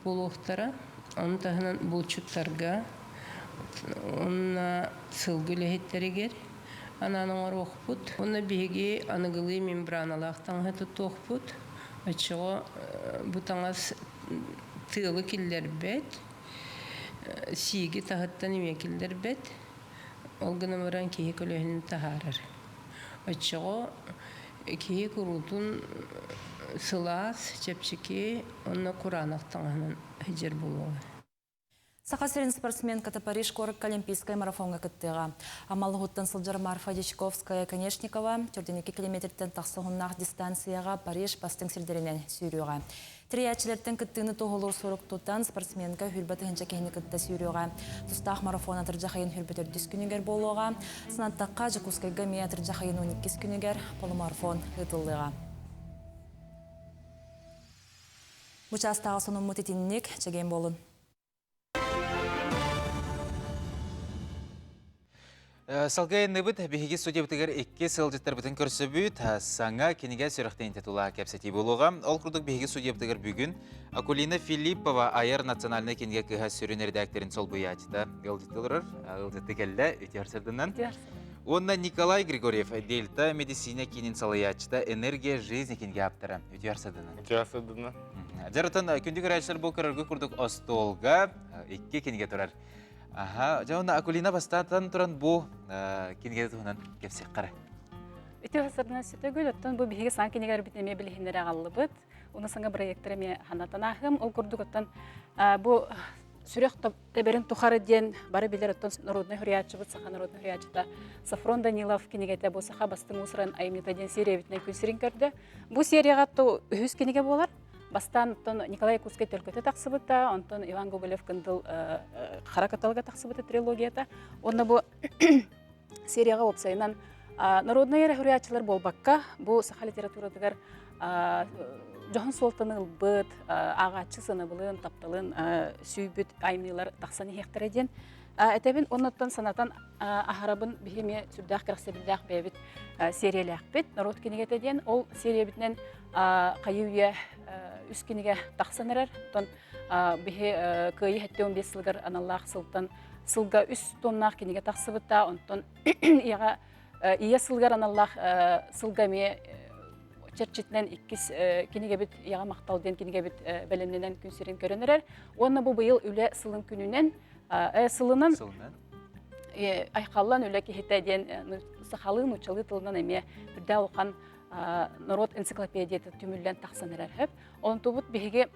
буолуохтара. Ону таһынан булчуттарга уонна сылгы үлэһиттэригэр, анаан оҥоруохпут. Уонна биһиги аныгылыы мембраналаах таҥаһы туттуохпут. Оччоҕо бу таҥас тыалы киллэрбэт, сииги таһыттан эмиэ киллэрбэт. Ол гынан баран киһи көлөһүнүн таһаарар. Оччоҕо киһи куруутун сылаас, чэпчэки уонна кураанах таҥаһынан сылдьар буолуоҕа. Саха сирин спортсменката Париж куоракка Олимпийскай марафоҥҥа кыттыаҕа. Амал уһуттан сылдьар Марфа Дьячковская-Конешникова 42 километртэн тахса уһуннаах дистанцияҕа Париж бастыҥ сирдэринэн сүүрүөҕэ. Тэрийээччилэртэн кыттыыны туоһулуур сурук тутан, спортсменка хүрбэ тыһыынча киһини кытта сүүрүөҕэ. Тустаах марафон атырдьах ыйын хүрбэ төрдүс күнүгэр буолуоҕа. Санаттахха, Дьокуускайга эмиэ атырдьах ыйын 12 күнүгэр полумарафон ыытыллыаҕа. Бу чаастааҕы сонуммут итинник, чэгиэн буолун. Салгыы айанныбыт биһиги студиябытыгар икки сылдьыттарбытын көрсөбүт. Саҥа кинигэ сүрэхтэниитэ тула кэпсэтии буолуоҕа. Ол курдук биһиги студиябытыгар бүгүн Акулина Филиппова айар национальнай кинигэ кыһа сүрүн эрэдээктэрин солбуйааччыта ыалдьытты олорор. Ыалдьытты кэллэ, үтүө сырдынан. Уонна Николай Григорьев, Дельта медицина киинин салайааччыта, Энергия жизни кинигэ ааптара. Үтүө сырдынан. Үтүө сырдынан. Дьарытын күндү көрөөччүлэр бу көрөргө курдук остуолга икки кинигэ турар. Аха, дьэ уонна Акулина бастаан туран бу кинигэ туһунан кэпсиэххэ эрэ. Үтүө сырдынан сүтөгүл, оттон бу биһиги саҥа кинигэлэрбит эмиэ билиһиннэрэ аҕаллыбыт. Уну саҥа проекттар эмиэ ханатан ааһыам. Ол курдук оттон бу сүрэх тэбэрин тухары диэн бары билэр оттон народнай суруйааччыбыт саха народнай суруйааччыта Софрон Данилов кинигэтэ бу саха бастыҥ уус-уран айымньыта диэн сериябитинэн күн сирин көрдө. Бу серияҕа то үһүс кинигэ буолар. Бастаан оттон Николай Якутскай төлкөтө тахсыбыта, онтон Иван Гоголев Кындыл Хара каталога тахсыбыта трилогията. Уонна бу серияҕа уопсайынан народнай эрэ суруйааччылар буолбакка, бу саха литературатыгар дьоһун суолтаны ылбыт, ааҕааччы сыанабылын, тапталын сүүйбүт айымньылар тахсан иһиэхтэрэ диэн этэбин. Оннуттан санатан аһарабын биһи эмиэ сүрдээх кэрэхсэбиллээх бэйэбит сериялээхпит. Норуот кинигэтэ диэн ол сериябитинэн хайыы-үйэ үс кинигэ тахсан эрэр. Оттон биһи Кыайыы 75 сылыгар аналлаах сылтан сылга үс тоннаах кинигэ тахсыбыта. Онтон ийэҕэ ийэ сылыгар аналлаах сылга эмиэ чэрчитинэн иккис кинигэбит Ийэҕэ махтал диэн кинигэбит бэлэмнэнэн күн сирин көрөн эрэр. Уонна бу быйыл үлэ сылын күнүнэн сылынан айхаллан үлэ киһитэ диэн сахалыы нууччалыы тылынан эмиэ үрдээх улахан норуот энциклопедията түмүллэн тахсан эрэр хөп. Онтубут биһиги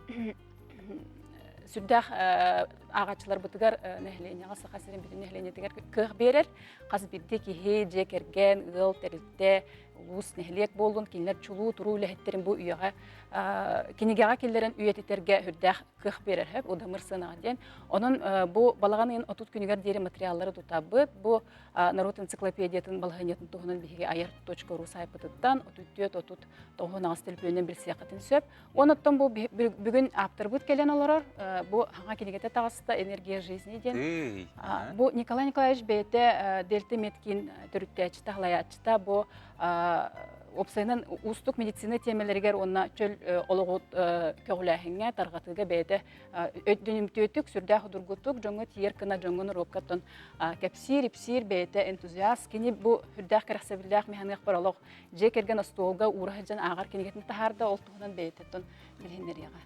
сүрдээх ааҕааччыларбытыгар нэһилиэнньэҕэ Саха сирин бүтүн нэһилиэнньэтигэр кыах биэрэр. Хас биирдии киһи, дьиэ кэргэн, ыал, тэрилтэ, улуус, нэһилиэк буоллун, кинилэр чулуу туруу үлэһиттэрин бу үйэҕэ кинигэҕэ киллэрэн үйэтитэргэ сүрдээх кыах биэрэр хөп, удамыр сыанаҕа диэн. Онон бу балаҕан ыйын 30 күнүгэр диэри материаллары тутабыт. Бу норуот энциклопедиятын балаһыанньатын туһунан биһиги айар.ру сайтпытыттан 34 39 төлөпүөнүнэн билсиэххитин сөп. Онуттан бу бүгүн ааптарбыт кэлэн олорор. Бу хаҥа кинигэтэ таҕыста «Энергия жизни» диэн. Бу Николай Николаевич бэйэтэ Дельта Медкин төрүттээччитэ, халайааччыта. Бу уопсайынан уустук медицина тиэмэлэригэр уонна чөл олоҕу көҕүлээһиҥҥэ, тарҕатыыга бэйэтэ өйдөнүмтүөтүк, сүрдээх судургутук дьоҥҥо тиийэр гына дьоҥҥо норуокка кэпсиир, ипсиир бэйэтэ энтузиаст. Кини бу сүрдээх кэрэхсэбиллээх механыах олох дьиэ кэргэн остуолга уура сылдьан ааҕар кинигэтин таһаарда, ол туһунан бэйэтиттэн билиһиннэриэҕэ.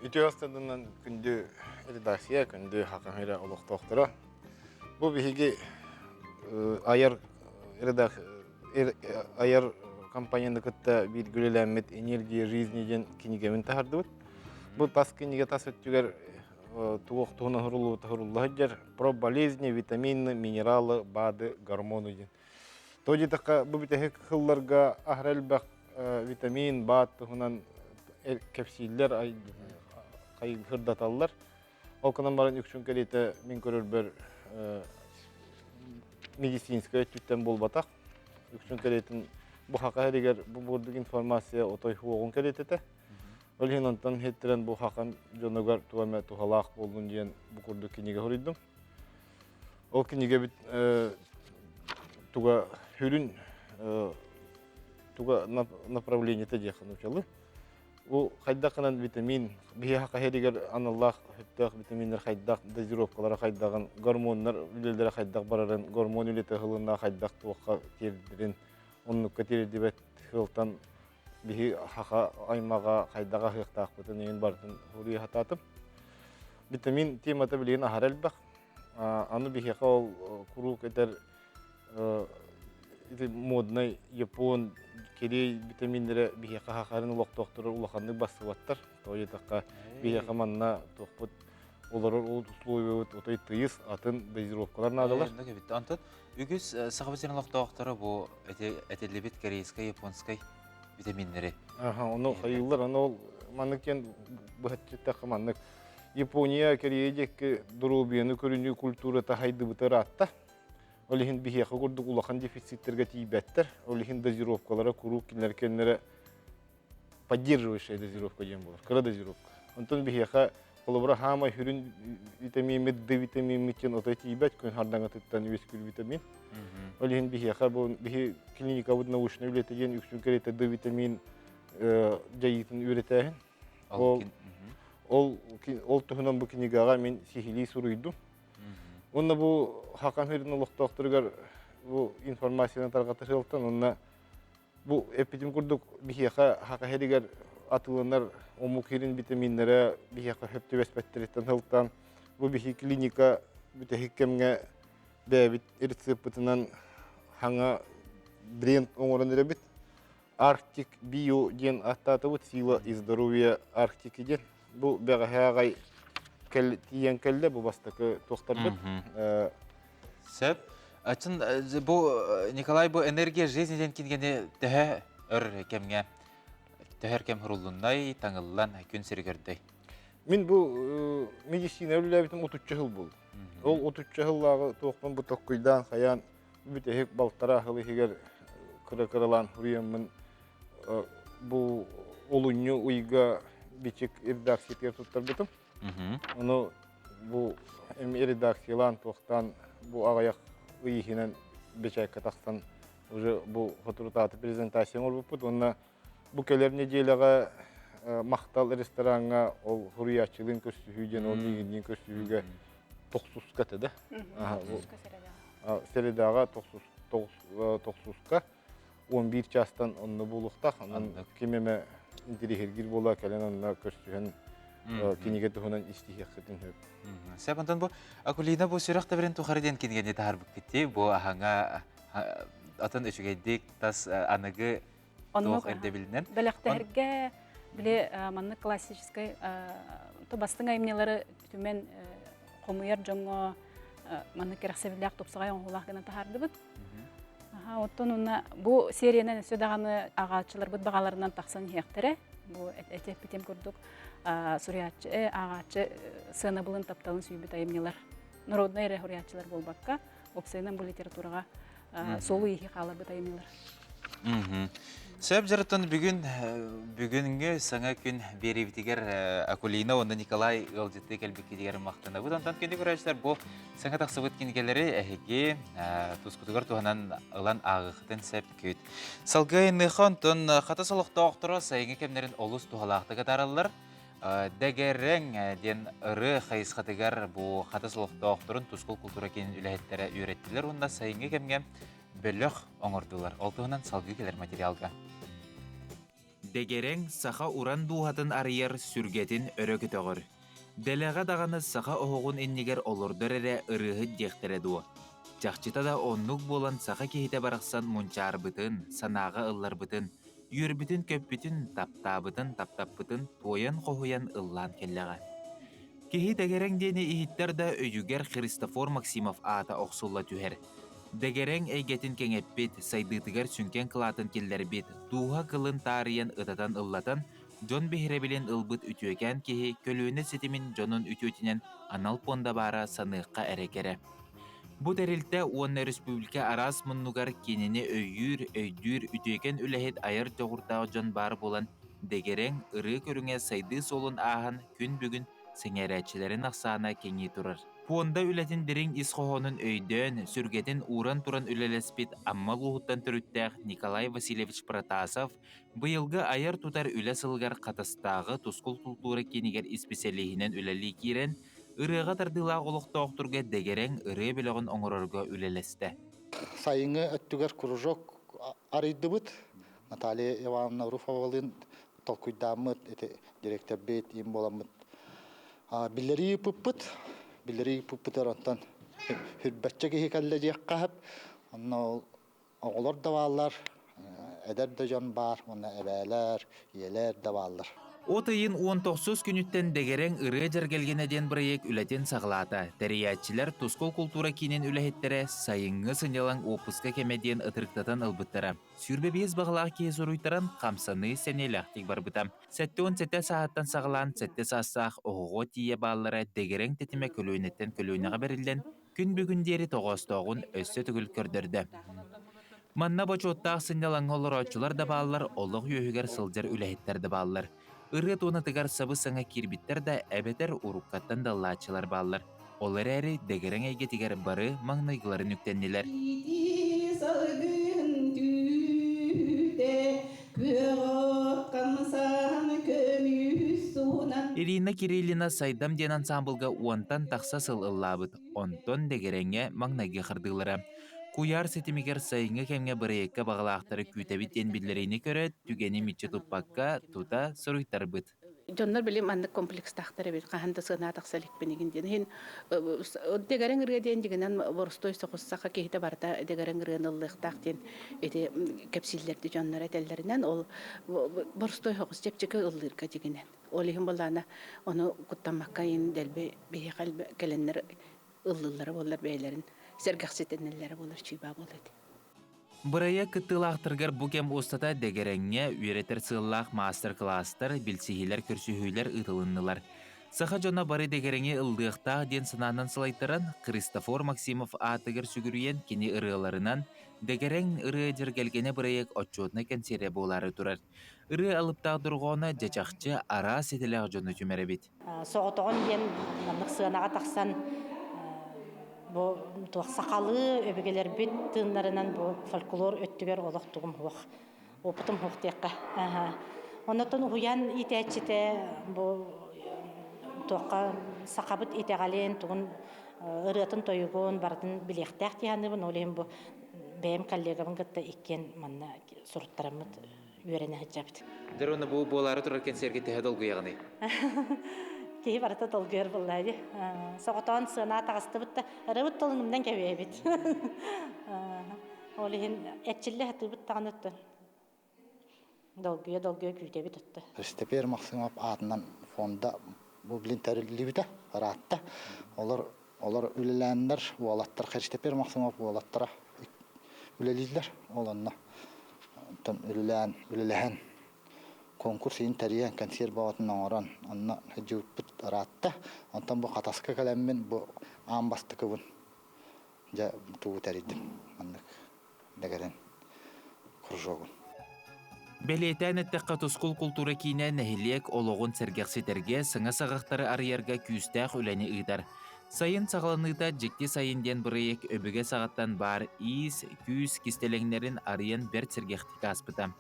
Үтүө астарынан күндү редакция, күндү хакаһыра олохтоохторо. Бу биһиги айар редак айар компанияны кытта биир үлэлээммит «Энергия жизни» диэн кинигэбин таһардыбыт. Бу тас кинигэ тас өттүгэр туох туһунан суруллубута сурулла сылдьар про болезни, витамины, минералы, БАДы, гормоны диэн. То диэтэххэ, бу бүтэһик сылларга аһара элбэх витамин, БАД туһунан кэпсииллэр, сырдаталлар. Ол гынан баран үксүн кэриэтэ мин көрөрбөр медицинскэй өттүттэн буолбатах. Үксүн кэриэтин бу хака эригэр бу бурдук информация отой хуоҕун кэриэтэтэ. Ол иһин онтон хиттэрэн бу хакан дьонугар туга эмэ туһалаах буоллун диэн бу курдук кинигэ суруйдум. Ол кинигэбит туга сүрүн туга направлениета диэххэ нуучалыы. Бу хайдахынан витамин, биһиэхэ хаһыатыгар аналлаах сөптөөх витаминнэр хайдах, дозировкалара хайдаҕын, гормоннар үлэлэрэ хайдах барарын, гормон үлэтэ ыһылынна хайдах туохха тиэрдэрин, оннукка тиэрдибэт сылтан биһи хаха аймаҕа хайдах аһыахтаахпытын иһин барытын суруйа сатаатым. Витамин темата билигин аһара элбэх. Аны биһиэхэ ол куруук этэр ити моднай япон, кэриэй витаминнэрэ биһиэхэ хахарын олохтоохторо улаханнык бассыбаттар. Тоҕо диэтэххэ, биһиэхэ манна туохпут олорор условиябыт отой тыйыс атын дозировкалар наадалар. Онтон үгүс Саха сирин олохтоохторо бу этиллибит корейскай, японскай витаминнэри. Аха, ону хайыыллар, аны ол маннык диэн быһаччы маннык Япония, Корея диэки доруобуйаны көрүнүү культурата хайдыбыта ыраатта. Ол иһин биһиэхэ курдук улахан дефициттэргэ тиийбэттэр. Ол иһин дозировкалара куруук кинилэр кэннэрэ поддерживающая дозировка диэн буолар, кыра дозировка. Онтон биһиэхэ холобура хаамай сүрүн витамиммит Д витамиммит диэн отой тиийбэт күн хардаҥатыттан үөскүүр витамин. Ол иһин биһиэхэ бу биһи клиникабыт научнай үлэтэ диэн үксүн кэриэтэ Д витамин дьайыытын үөрэтээһин. Ол ол ол туһунан бу кинигэҕэ мин сиһилии суруйдум. Уонна бу Хакан Хирин олохтоохторугар бу информацияны тарҕатар сыалтан уонна бу эппитим курдук биһиэхэ Хака Хиригэр атыыланар омук хирин витаминнэрэ биһиэхэ сөп түбэспэттэриттэн сылтаан бу биһи клиника бүтэһик кэмҥэ бэйэбит рецеппытынан хаҥа бренд оҥорон эрэбит. Арктик Био диэн ааттаатыбыт Сила и здоровье Арктики диэн. Бу бэҕэһээ аҕай тиийэн кэллэ бу бастакы туохтарбыт. Сөп. Ачын бу Николай бу энергия жизни диэн кинигэни төһө өр кэмҥэ төһөр кэм хуруллуннай, таҥыллан күн сири көрдөй? Мин бу медицина үлэлээбитим отучча сыл буолла. Ол отучча сыллааҕы туохпун бу токкуйдаан хайаан бүтэһик балтараа сыл иһигэр кыра-кыралаан суруйаммын бу олунньу ыйга бичик редакциятыгар туттарбытым. Ону бу эми редакциялаан туохтаан бу аҕыйах ый иһинэн бэчээккэ тахсан уже бу соторутааты презентация оҥорбуппут уонна бу кэлэр нэдиэлэҕэ Махтал рестораҥҥа ол суруйааччылыын көрсүһүү диэн ол миигинниин көрсүһүүгэ тохсуска этэ да. Средаҕа тохсуска 11 чаастан онно буолуохтаах. Онон ким эмэ интириэһиргиир буола кэлэн онно көрсүһэн кинигэ туһунан истиһиэххитин сөп. Сөп, онтон бу Акулина бу сүрэх тэбэрин тухары диэн кинигэни таһаарбыккыт бу аһаҥа атын үчүгэйдик тас аныгы туох ирдэбилинэн. Бэлэхтэһэргэ били маннык классическай бастыҥ айымньылары түмэн хомуйар дьоҥҥо маннык кэрэхсэбиллээх тупсаҕай оҥоһуулаах гына таһаардыбыт. Оттон уонна бу сериянан өссө даҕаны аҕааччыларбыт баҕаларынан тахсан иһиэхтэрэ. Бу эти эппитим курдук суруйааччы, ааҕааччы сыанабылын тапталын сүүйбүт айымньылар народнай эрэ суруйааччылар буолбакка, уопсайынан бу литератураҕа суолу-ииһи хааларбыт айымньылар. Сөп дьарыттан бүгүн бүгүҥҥү саҥа күн биэриибитигэр Акулина уонна Николай ыалдьыттыы кэлбиккитигэр махтанабыт. Онтон күндү көрөөччүлэр бу саҥа тахсыбыт кинигэлэри эһиги тускутугар туһанан ылан ааҕыаххытын сөп күт. Салгыы айанныахха онтон Хатас олохтоохторо сайыҥҥы кэмнэрин олус туһалаахтык атаараллар. Дэгэррэҥ диэн ырыа хайысхатыгар бу Хатас олохтоохторун Тускул култуура киинин үлэһиттэрэ үөрэттилэр уонна сайыҥҥы кэмҥэ бөлөх оҥордулар. Ол туһунан салгыы кэлэр материалга. Дэгэрэн саха уран дууһатын арыйар сүргэтин өрө көтөҕөр. Дэлэҕэ даҕаны саха оһоҕун иннигэр олордор эрэ ырыаһыт диэхтэрэ дуо? Чахчыта да оннук буолан саха киһитэ барахсан мунчаарбытын, санааҕа ылларбытын, үөрбүтүн-көппүтүн, таптаабытын, таптаппытын туойан-хоһуйан ыллаан кэллэҕэ. Киһи дэгэрэҥ диэни иһиттэр да өйүгэр Христофор Максимов аата охсулла түһэр. Дэгэрэҥ эйгэтин кэҥэппит, сайдыытыгар сүҥкэн кылаатын киллэрбит, дууһа кылын таарыйан ытатан-ыллатан, дьон биһирэбилин ылбыт үтүөкээн киһи көлүөнэ ситимин дьонун үтүөтүнэн анал пуонда баара саныахха эрэ кэрэ. Бу тэрилтэ уонна өрөспүүбүлүкэ араас муннугар кинини өйүүр, өйдүүр үтүөкэн үлэһит айар дьоҕурдаах дьон баар буолан, дэгэрэҥ, ырыа көрүҥэ сайдыы суолун ааһан күн бүгүн сэҥээрээччилэрин ахсаана кэҥии турар. Пуонда үлэтин дириҥ ис хоһоонун өйдөөн, сүргэтин ууран туран үлэлэспит Амма улууһуттан төрүттээх Николай Васильевич Протасов быйылгы айар-тутар үлэ сылыгар Хатастааҕы Тускул култуура киинигэр исписэлииһинэн үлэлии киирэн, ырыаҕа тардыылаах олохтоохторго дэгэрэҥ ырыа бөлөҕүн оҥорорго үлэлэстэ. Сайыҥҥы өттүгэр кружок арыйдыбыт. Наталья Ивановна Руфовалыын толкуйдааммыт, ити директорбит, им буоламмыт биллэрии ыыппыппыт. Биллэрии ыыппыппытыгар онтон хүрбэччэ киһи кэллэ диэххэ сөп. Онно ол оҕолор да бааллар, эдэр да дьон баар уонна эбээлэр, ийэлэр да бааллар. От ыйын 19 күнүттэн Дэгэрэҥ ырыа дьэргэлгэнэ диэн бырайыак үлэтин саҕалаата. Тэрийээччилэр Тускул култуура киинин үлэһиттэрэ сайыҥҥы сынньалаҥ уоппуска кэмэ диэн ытырыктатан ылбыттара. 25 баҕалаах киһи суруйтаран, хамсаныы сэниэлээхтик барбыта. 77 сааһыттан саҕалаан сэттэ саастаах оҕоҕо тиийэ бааллара дэгэрэҥ тэтимэ көлүөнэттэн көлүөнэҕэ бэриллэн, күн бүгүн диэри тоҕоостооҕун өссө төгүл көрдөрдө. Манна бочуоттаах сынньалаҥҥа олорооччулар да бааллар, олох үөһүгэр сылдьар үлэһиттэр да бааллар. Ырыа туонатыгар сабыс-саҥа киирбиттэр да эбэтэр уруккаттан да ыллааччылар бааллар. Ол эрээри дэгэрэҥ эйгэтигэр бары маҥнайгыларын үктэннилэр. Салгын түүтэ күөх хамсаан көмүс суунан Ирина Кириллина «Сайдам» диэн ансаамбылга уонтан тахса сыл ыллаабыт, онтон дэгэрэҥҥэ маҥнайгы хардыылара. Куйаар ситимигэр сайыҥҥы кэмҥэ бырайыакка баҕалаахтары күүтэбит диэн биллэриини көрөөт, түгэни мүччү туппакка, тута суруйтарбыт. Дьоннор били маннык комплекстаахтар эбит, хаһан да сыанаа тахса иликпин игин диэн. Иһин дэгэрэҥ ырыа диэн дьигинэн боростуой соҕус саха киһитэ барыта дэгэрэҥ ырыаны ыллыахтаах диэн ити кэпсииллэрди дьоннор этэллэринэн ол боростуой соҕус чэпчэки ыллыырга дьигинэн. Ол иһин былаана ону куттаммакка иһин дэлби биһиэхэ кэлэннэр ыллыыллара буоллар бэйэлэрин сэргэхситинэллэрэ буолар чыыбаа буолуо этэ. Бырайыак кыттыылаахтарыгар бу кэм устата дэгэрэҥҥэ үөрэтэр сыаллаах маастар-кылаастар, билсиһиилэр-көрсүһүүлэр ыытылыннылар. Саха дьоно бары дэгэрэҥи ыллыахтаах диэн санаанан салайтаран, Христофор Максимов аатыгар сүгүрүйэн кини ырыаларынан Дэгэрэҥ ырыа дьэргэлгэнэ бырайыак отчуотунай кэнсиэрэ буолаары турар. Ырыа алыптаах дорҕооно дьэ чахчы араас идэлээх дьону түмэр эбит. Соҕотоҕун диэн маннык сыанаҕа тахсан бу туох сахалыы өбүгэлэрбит тыыннарынан бу фольклор өттүгэр олох тугум суох опытым суох диэххэ. Оннотон уһуйаан иитээччитэ бу туохха сахабыт итэҕэлин тугун ырыатын-тойугун барытын билиэхтээх дии саныыбын. Ол иһин бу бэйэм коллегабын кытта иккиэн манна суруттараммыт үөрэнэ сылдьабыт. Дьэ уонна бу буолаары турар кэнсиэргэ төһө долгуйаҕыный? Киһи барыта долгуйар буоллаа дии. Соҕотоон сыанаа таҕыстыбыт да, ырыбыт тылын умнан кэбиһэбит. Ол иһин эрчиллэ сатыыбыт даҕаны оттон долгуйа-долгуйа күүтэбит отто. Христофер Максимов аатынан фонда бу билин тэриллибитэ ыраатта. Олор олор үлэлээннэр уолаттар Христофер Максимов уолаттара үлэлииллэр. Ол онно Онтон үлэлээн, үлэлэһэн, конкурс иһин тэрийэн, кэнсиэр бөҕөтүн оҥорон, онно сылдьыбыппыт ыраатта. Онтон бу Хатаска кэлэммин бу аан бастакыбын дьэ тугу тэрийдим маннык дэгэрэн кружогун. Бэлиэтээн эттэххэ, Тускул култуура киинэ нэһилиэк олоҕун сэргэхситэргэ, саҥа саҕахтары арыйарга күүстээх үлэни ыытар. Сайын саҕаланыыта Дьикти сайын диэн бырайыак өбүгэ саҕаттан баар иис, күүс кистэлэҥнэрин арыйан бэрт сэргэхтик ааспыта.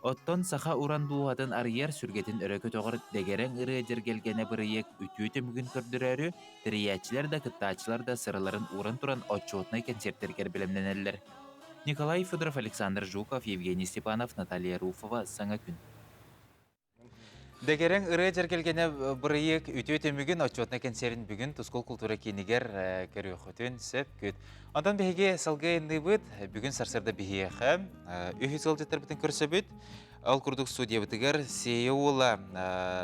Оттон саха уран дууһатын арыйар, сүргэтин өрө көтөҕөр дэгэрэҥ ырыа дьэргэлгэнэ бырайыак үтүө түмүгүн көрдөрөөрү, тэрийээччилэр да, кыттааччылар да сыраларын ууран туран отчуотунай кэнсиэртэригэр бэлэмнэнэллэр. Николай Федоров, Александр Жуков, Евгений Степанов, Наталья Руфова «Саҥа күн». Дэгэрэҥ ырыа дьэргэлгэнэ бырайыак үтүө түмүгүн отчуотунай кэнсиэрин бүгүн Тускул култуура киинигэр көрүөххүтүн сөп күт. Онтон биһиги салгыы айанныыбыт. Бүгүн сарсыарда биһиэхэ үһүс ыалдьыттарбытын көрсөбүт. Ол курдук студиябытыгар Сиэйэ уола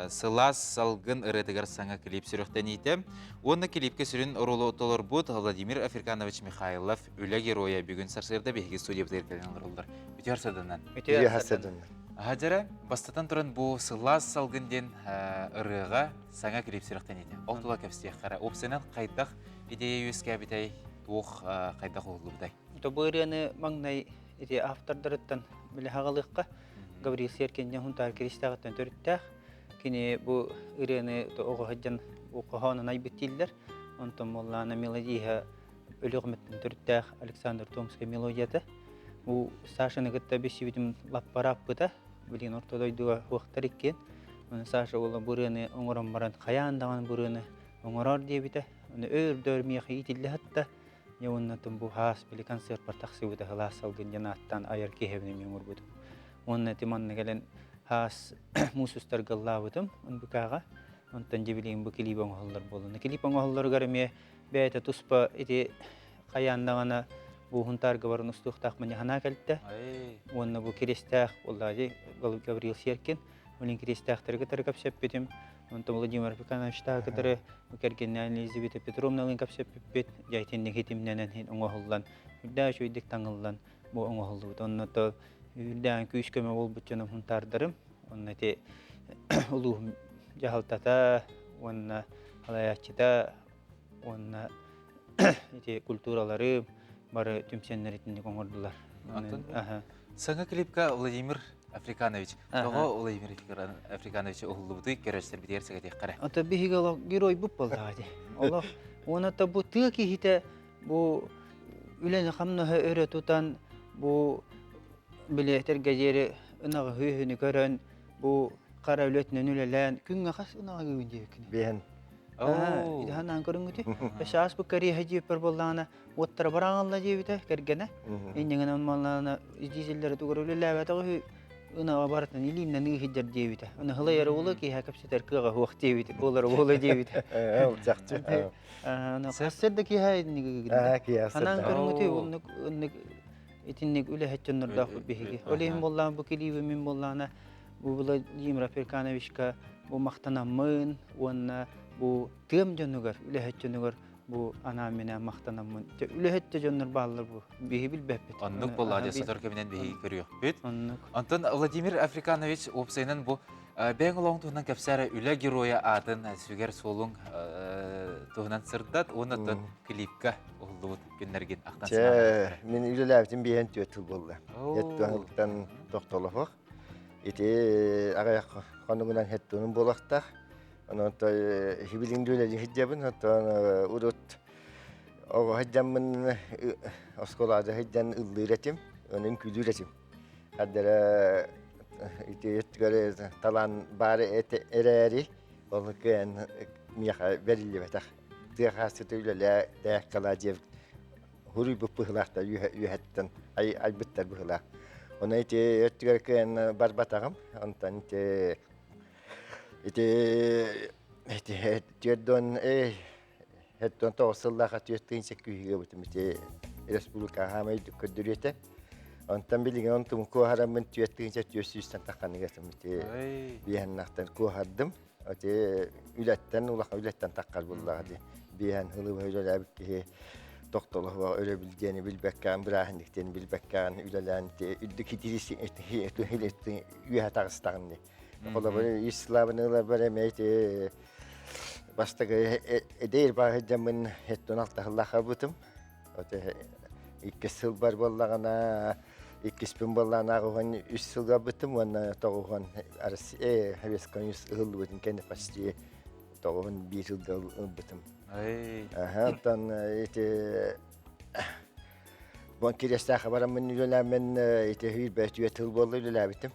сылаас салгын ырыатыгар саҥа клип сүрэхтэниитэ уонна клипкэ сүрүн оруолу толорбут Владимир Африканович Михайлов үлэ геройа бүгүн сарсыарда биһиги студиябытыгар кэлэн олороллор. Үтүө сарсыарданан. Үтүө сарсыарданан. Хадьара, бастатан туран бу сылаас салгын диэн ырыаҕа саҥа клип сүрэхтэниитэ. Ол тула кэпсиэххэ Опсынан хайдах идея үөскээбитэй, туох хайдах уһуллубутай? Бу ырыаны маҥнай ити автордарыттан билэ хаҕалыахха Гаврил Серкин Хунтаар Онтон буоллаана мелодииһа Өлүөхүмэттэн төрүттээх Александр Томскай мелодията. Бу Сашаны кытта билсибитим лаппарааппыта. Билигин орто дойдуга суохтар иккиэн. Оны Саша уола бу ырыаны оҥорон баран хайаан даҕаны бу ырыаны оҥороор диэбитэ. Оны өөр-дөр миэхэ иитиллэ сытта. Дьэ уонна бу хаас били концертпар тахсыбыта сылаас салгын диэн ааттаан айар киэһэбин эмиэ оҥорбутум. Уонна ити манна кэлэн хаас муус устарга ыллаабытым НБК-ҕа. Онтон дьэ билигин бу клип оҥоһуллар буолла. Клип оҥоһулларыгар эмиэ бэйэтэ туспа ити хайаан даҕаны бу Хунтаарга баран устуохтаахпын дьаһанаа кэлтэ. Уонна бу Киристээх буоллаҕа Гаврил Серкин. Олин Киристээхтэри кытары кэпсэппитим. Онтон Владимир Африкановичтааҕы кытары кэргэннээн Елизавета Петровналыын кэпсэппиппит. Дьэ итинник хитимнэнэн оҥоһуллан, үрдээх үчүгэйдик таҥыллан бу оҥоһуллубут. Онно то үрдээн күүс-көмө буолбут дьоном хунтаардарым. Онно ити улууһум дьаһалтата уонна салайааччыта уонна ити культуралары бары түмсэннэр итинник оҥордулар. Саҥа клипка Владимир Африканович. Тоҕо Владимир Африканович уһуллубутуй көрөөччүлэрбитигэр сэгэтиэххэ Ата биһиги олох геройбут буоллаҕа дии. Олох уонна бу тыа киһитэ бу үлэни-хамнаһы өрө тутан бу били этэргэ диэри ынаҕы үһүнү көрөн бу хара үлэтинэн үлэлээн күҥҥэ хас ынаҕы үүн диэбиккин Биһэн. Идаһанаан көрүҥҥүтүй. Саас бу кэриэһэ диэппэр буоллаҕына уоттара бараҥалла диэбитэ кэргэнэ. Инньэҥинэн маллаана дизеллэри тугар үлэлээбэтэх үһү ынаҕа барытын илиимнэн ыыһыдьар диэбитэ. Аны хылайар уолу киһи кэпсэтэр кыаҕа суох диэбитэ. Буолар уолу диэбитэ. Ол чахчы. Сарсыарда киэһэ инник Ханаан көрүҥҥүтүй оннук оннук итинник үлэһит дьоннордоохпут биһиги. Ол иһин буоллаҕына бу килииби мин буоллаҕына бу Владимир Африкановичка бу махтанаммын уонна бу тыам дьонугар, үлэһит дьонугар бу анаан-минээн махтанаммын. Үлэһит да дьоннор бааллар бу. Биһи билбэппит. Оннук буоллаҕа дьэ сотору кэминэн биһиги көрүөхпүт. Оннук. Онтон Владимир Африканович уопсайынан бу бэйэҥ олоҕуҥ туһунан кэпсээ үлэ геройа аатын сүгэр суолуҥ туһунан сырдат уонна оттон клипка уһуллубут күннэргин ахтан Чэ, мин үлэлээбитим биэһэн түөрт сыл буолла. Еттуһуттан тохтолоһох. Ити аҕыйах хонугунан хеттуунун буолуохтаах. Онон хибилин үлэлии сылдьабын, оттон урут оҕо сылдьаммын оскуолаҕа сылдьан ыллыыр этим, онон үҥкүүлүүр этим. Ардара ити өттүгэр талаан баар эрээри, ол кыайан миэхэ бэриллибэтэх. Тыа хаастыта үлэлээ тээккалаа диэбит хуруйбут быһыылаахтар үөһэттэн айбыттар быһыылаах. Онон ити өттүгэр кыайан барбатаҕым. Онтон ити Ити ити түөрдүөн һэттэн тоҕус сыллаах түөрт күүһүгэ бутум ити республика хаамай көрдөрүөтэ. Онтон билигин онтум куоһараммын 4400-тэн тахханыгатым ити биэһэннахтан куоһардым. Ити үлэттэн улахан үлэттэн таххар буллаҕа ди. Биэһэн ылыбы үлэлээбит киһи тохтолоһуга өрөбүл диэни билбэккээн бырааһынньык диэни билбэккээн үлэлээн ити үрдүк үөһэ таҕыстаҕын ди. Холобур, ислабын ыларбар эмиэ ити бастакы эдэр бааһырдьаммын хеттон алтаһыллаах бытым. Иккис сылбар буоллаҕына, иккиспин буоллаҕына аҕыһын үс сылга бытым уонна тоҕуһун Россия Советский Союз ыһыллыбытын кэннэ почти тоҕуһун биир сылга ылбытым. Оттон ити Бон Кириэстээххэ бараммын үлэлээммин ити сүүрбэ тыл буолла үлэлээбитим.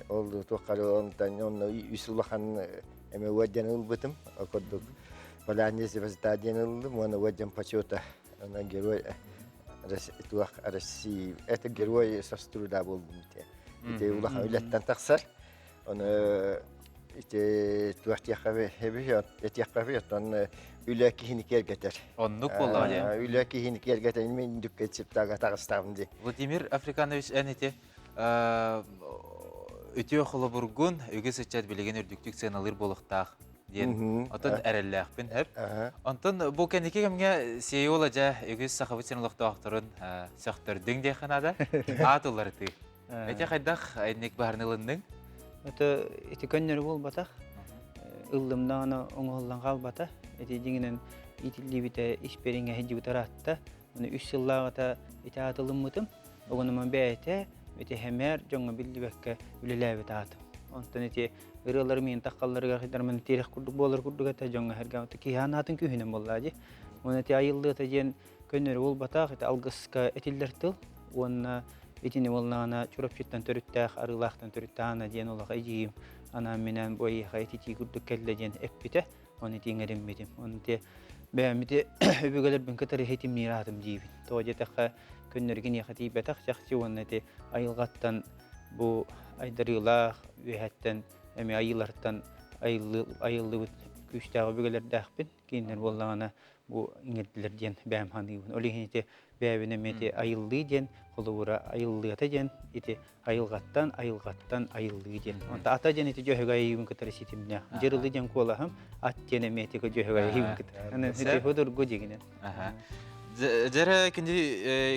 Ол туоххары онтон онно үс улахан эме уорден ылбытым. Ол курдук Полярный звезда диэн ыллым уонна орден почета. Онон герой туох России это герой со труда буолбум ити. Ити улахан үлэттэн тахсар. Ону ити туох диэххэ этиэххэ оттон үлэ киһини киэргэтэр. Оннук буоллаҕа дии. Үлэ киһини киэргэтэр мин дүккэ чиптага таҕыстаҕым дии. Владимир Африканович эн ити үтүө холобургун үгүс ыччат билигин үрдүктүк сыаналыыр буолуохтаах диэн отон эрэллээхпин хөп. Онтон бу кэнники кэмҥэ Сеула дьэ үгүс сахабыт сирин олохтоохторун сөхтөрдүҥ диэххэ наада. Аат уларытыы. Ити хайдах инник баһарны ылынныҥ? Это ити көннөрү буолбатах. Ыллым даҕаны оҥоһуллан хаалбата. Ити дьиҥинэн иитиллибитэ испэриҥэ сылдьыбыт ыраатта. Аны үс сыллааҕыта ити аат ылыммытым. Оҕонума бэйэтэ ити хэмээр дьоҥҥо биллибэккэ үлэлээбит аатым. Онтон ити ырыалары миин таххалларыгар хайдарман тиэрэх курдук буолар курдук этэ дьоҥҥо сэргэ киһи анаатын күүһүнэн буоллаа дии. Оны ити айыллыата диэн көннөрү буолбатах, ити алгыска этиллэр тыл уонна итини буоллаҕына Чурапчыттан төрүттээх, Арыылаахтан төрүттээх Ана диэн олох эдьиийим анаан-минээн бу эйиэхэ ититии курдук кэллэ диэн эппитэ. Оны ити иҥэриммитим. Оны ити бэйэм ити өбүгэлэрбин кытары хитимниир аатым диибин. Тоҕо диэтэххэ көннөрү киниэхэ тиийбэтэх чахчы уонна ити айылҕаттан бу айдарыылаах үөһэттэн эмиэ айыылартан айыллыбыт күүстээх өбүгэлэрдээхпин. Кинилэр буоллаҕына бу иҥэрдилэр диэн бэйэм саныыбын. Ол иһин ити бэйэбин эмиэ ити айыллыы диэн холобура айыллыата диэн ити айылҕаттан айылҕаттан айыллыы диэн. Онто ата диэн ити дьөһөгөй айыыбын кытары ситимнээх. Дьырылы диэн куолаһым ат диэн эмиэ ити дьөһөгөй айыыбын кытары. Аны ити худургу дигинен. Дьэрэ күндү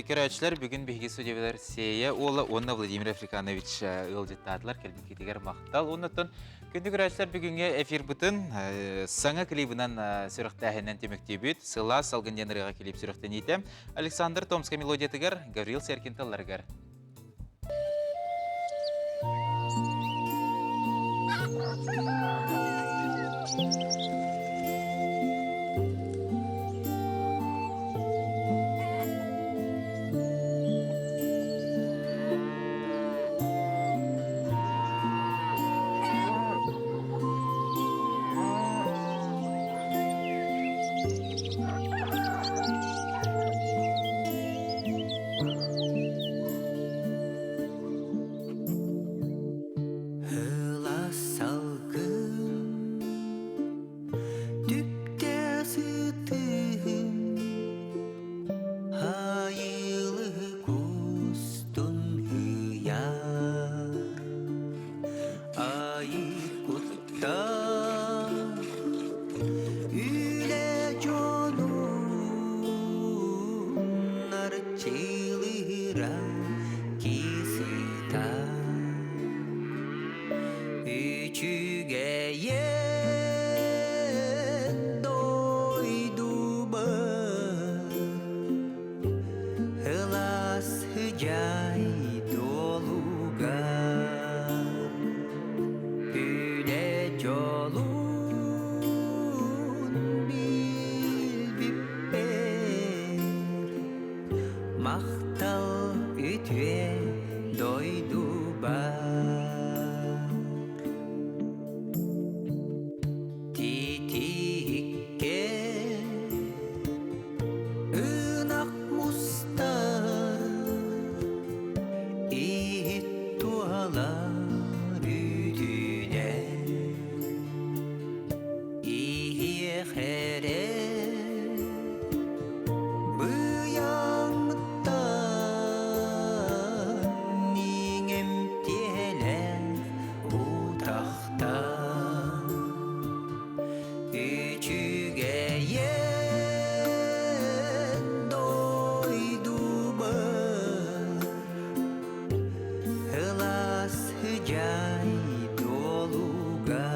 көрөөччүлэр бүгүн биһиги судьялар Сея уола уонна Владимир Африканович ыалдьыттаатылар кэлбиккитигэр махтал. Оннуттан күндү көрөөччүлэр бүгүҥҥү эфирбытын саҥа клибынан сүрэхтээһинэн түмүктүүбүт. Сылаас салгын диэн ырыаҕа клип сүрэхтэниитэ Александр Томскай мелодиятыгар Гаврил Серкин тылларыгар. Ылас салгын түптэ сытыһын айылы кустун ыйар айы кутта үлэ дьонун арчылыыра кисыта үчүгэйэн дойдубар ылас дьай дуолугар Үлэ дьолун билбиппэр махтал үтүө дойдубар. Титииккэ ынах мустар иһит туһалар үтүнэн иһиэхэрэ быйаҥтан иҥэмтиэлээх утахтан Үчүгэйэн дойдубар Ылас дьай дуолугар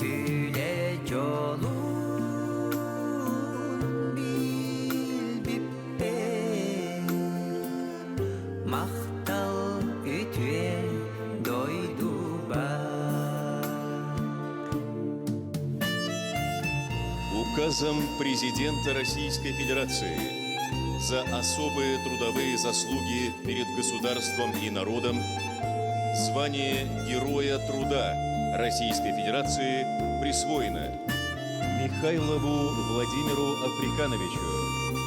Үлэ дьолун билбиппэр Махтал үтүө дойдубар Указом президента Российской Федерации за особые трудовые заслуги перед государством и народом звание Героя труда Российской Федерации присвоено Михайлову Владимиру Африкановичу,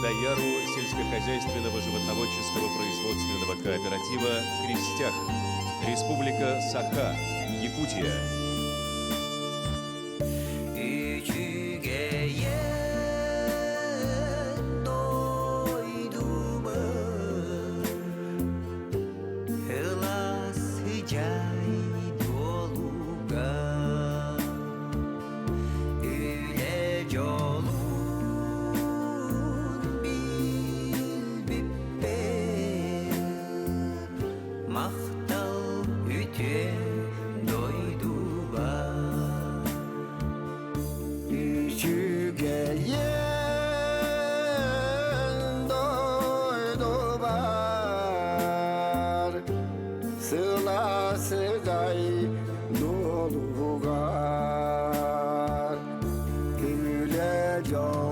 дояру сельскохозяйственного животноводческого производственного кооператива «Крестях», Республика Саха, Якутия. Үчүгэйэн дойдубар Ылас дьай дуолугар Үлэ дьолун билбиппэр Махтал үтүө дойдубар. Дьолу.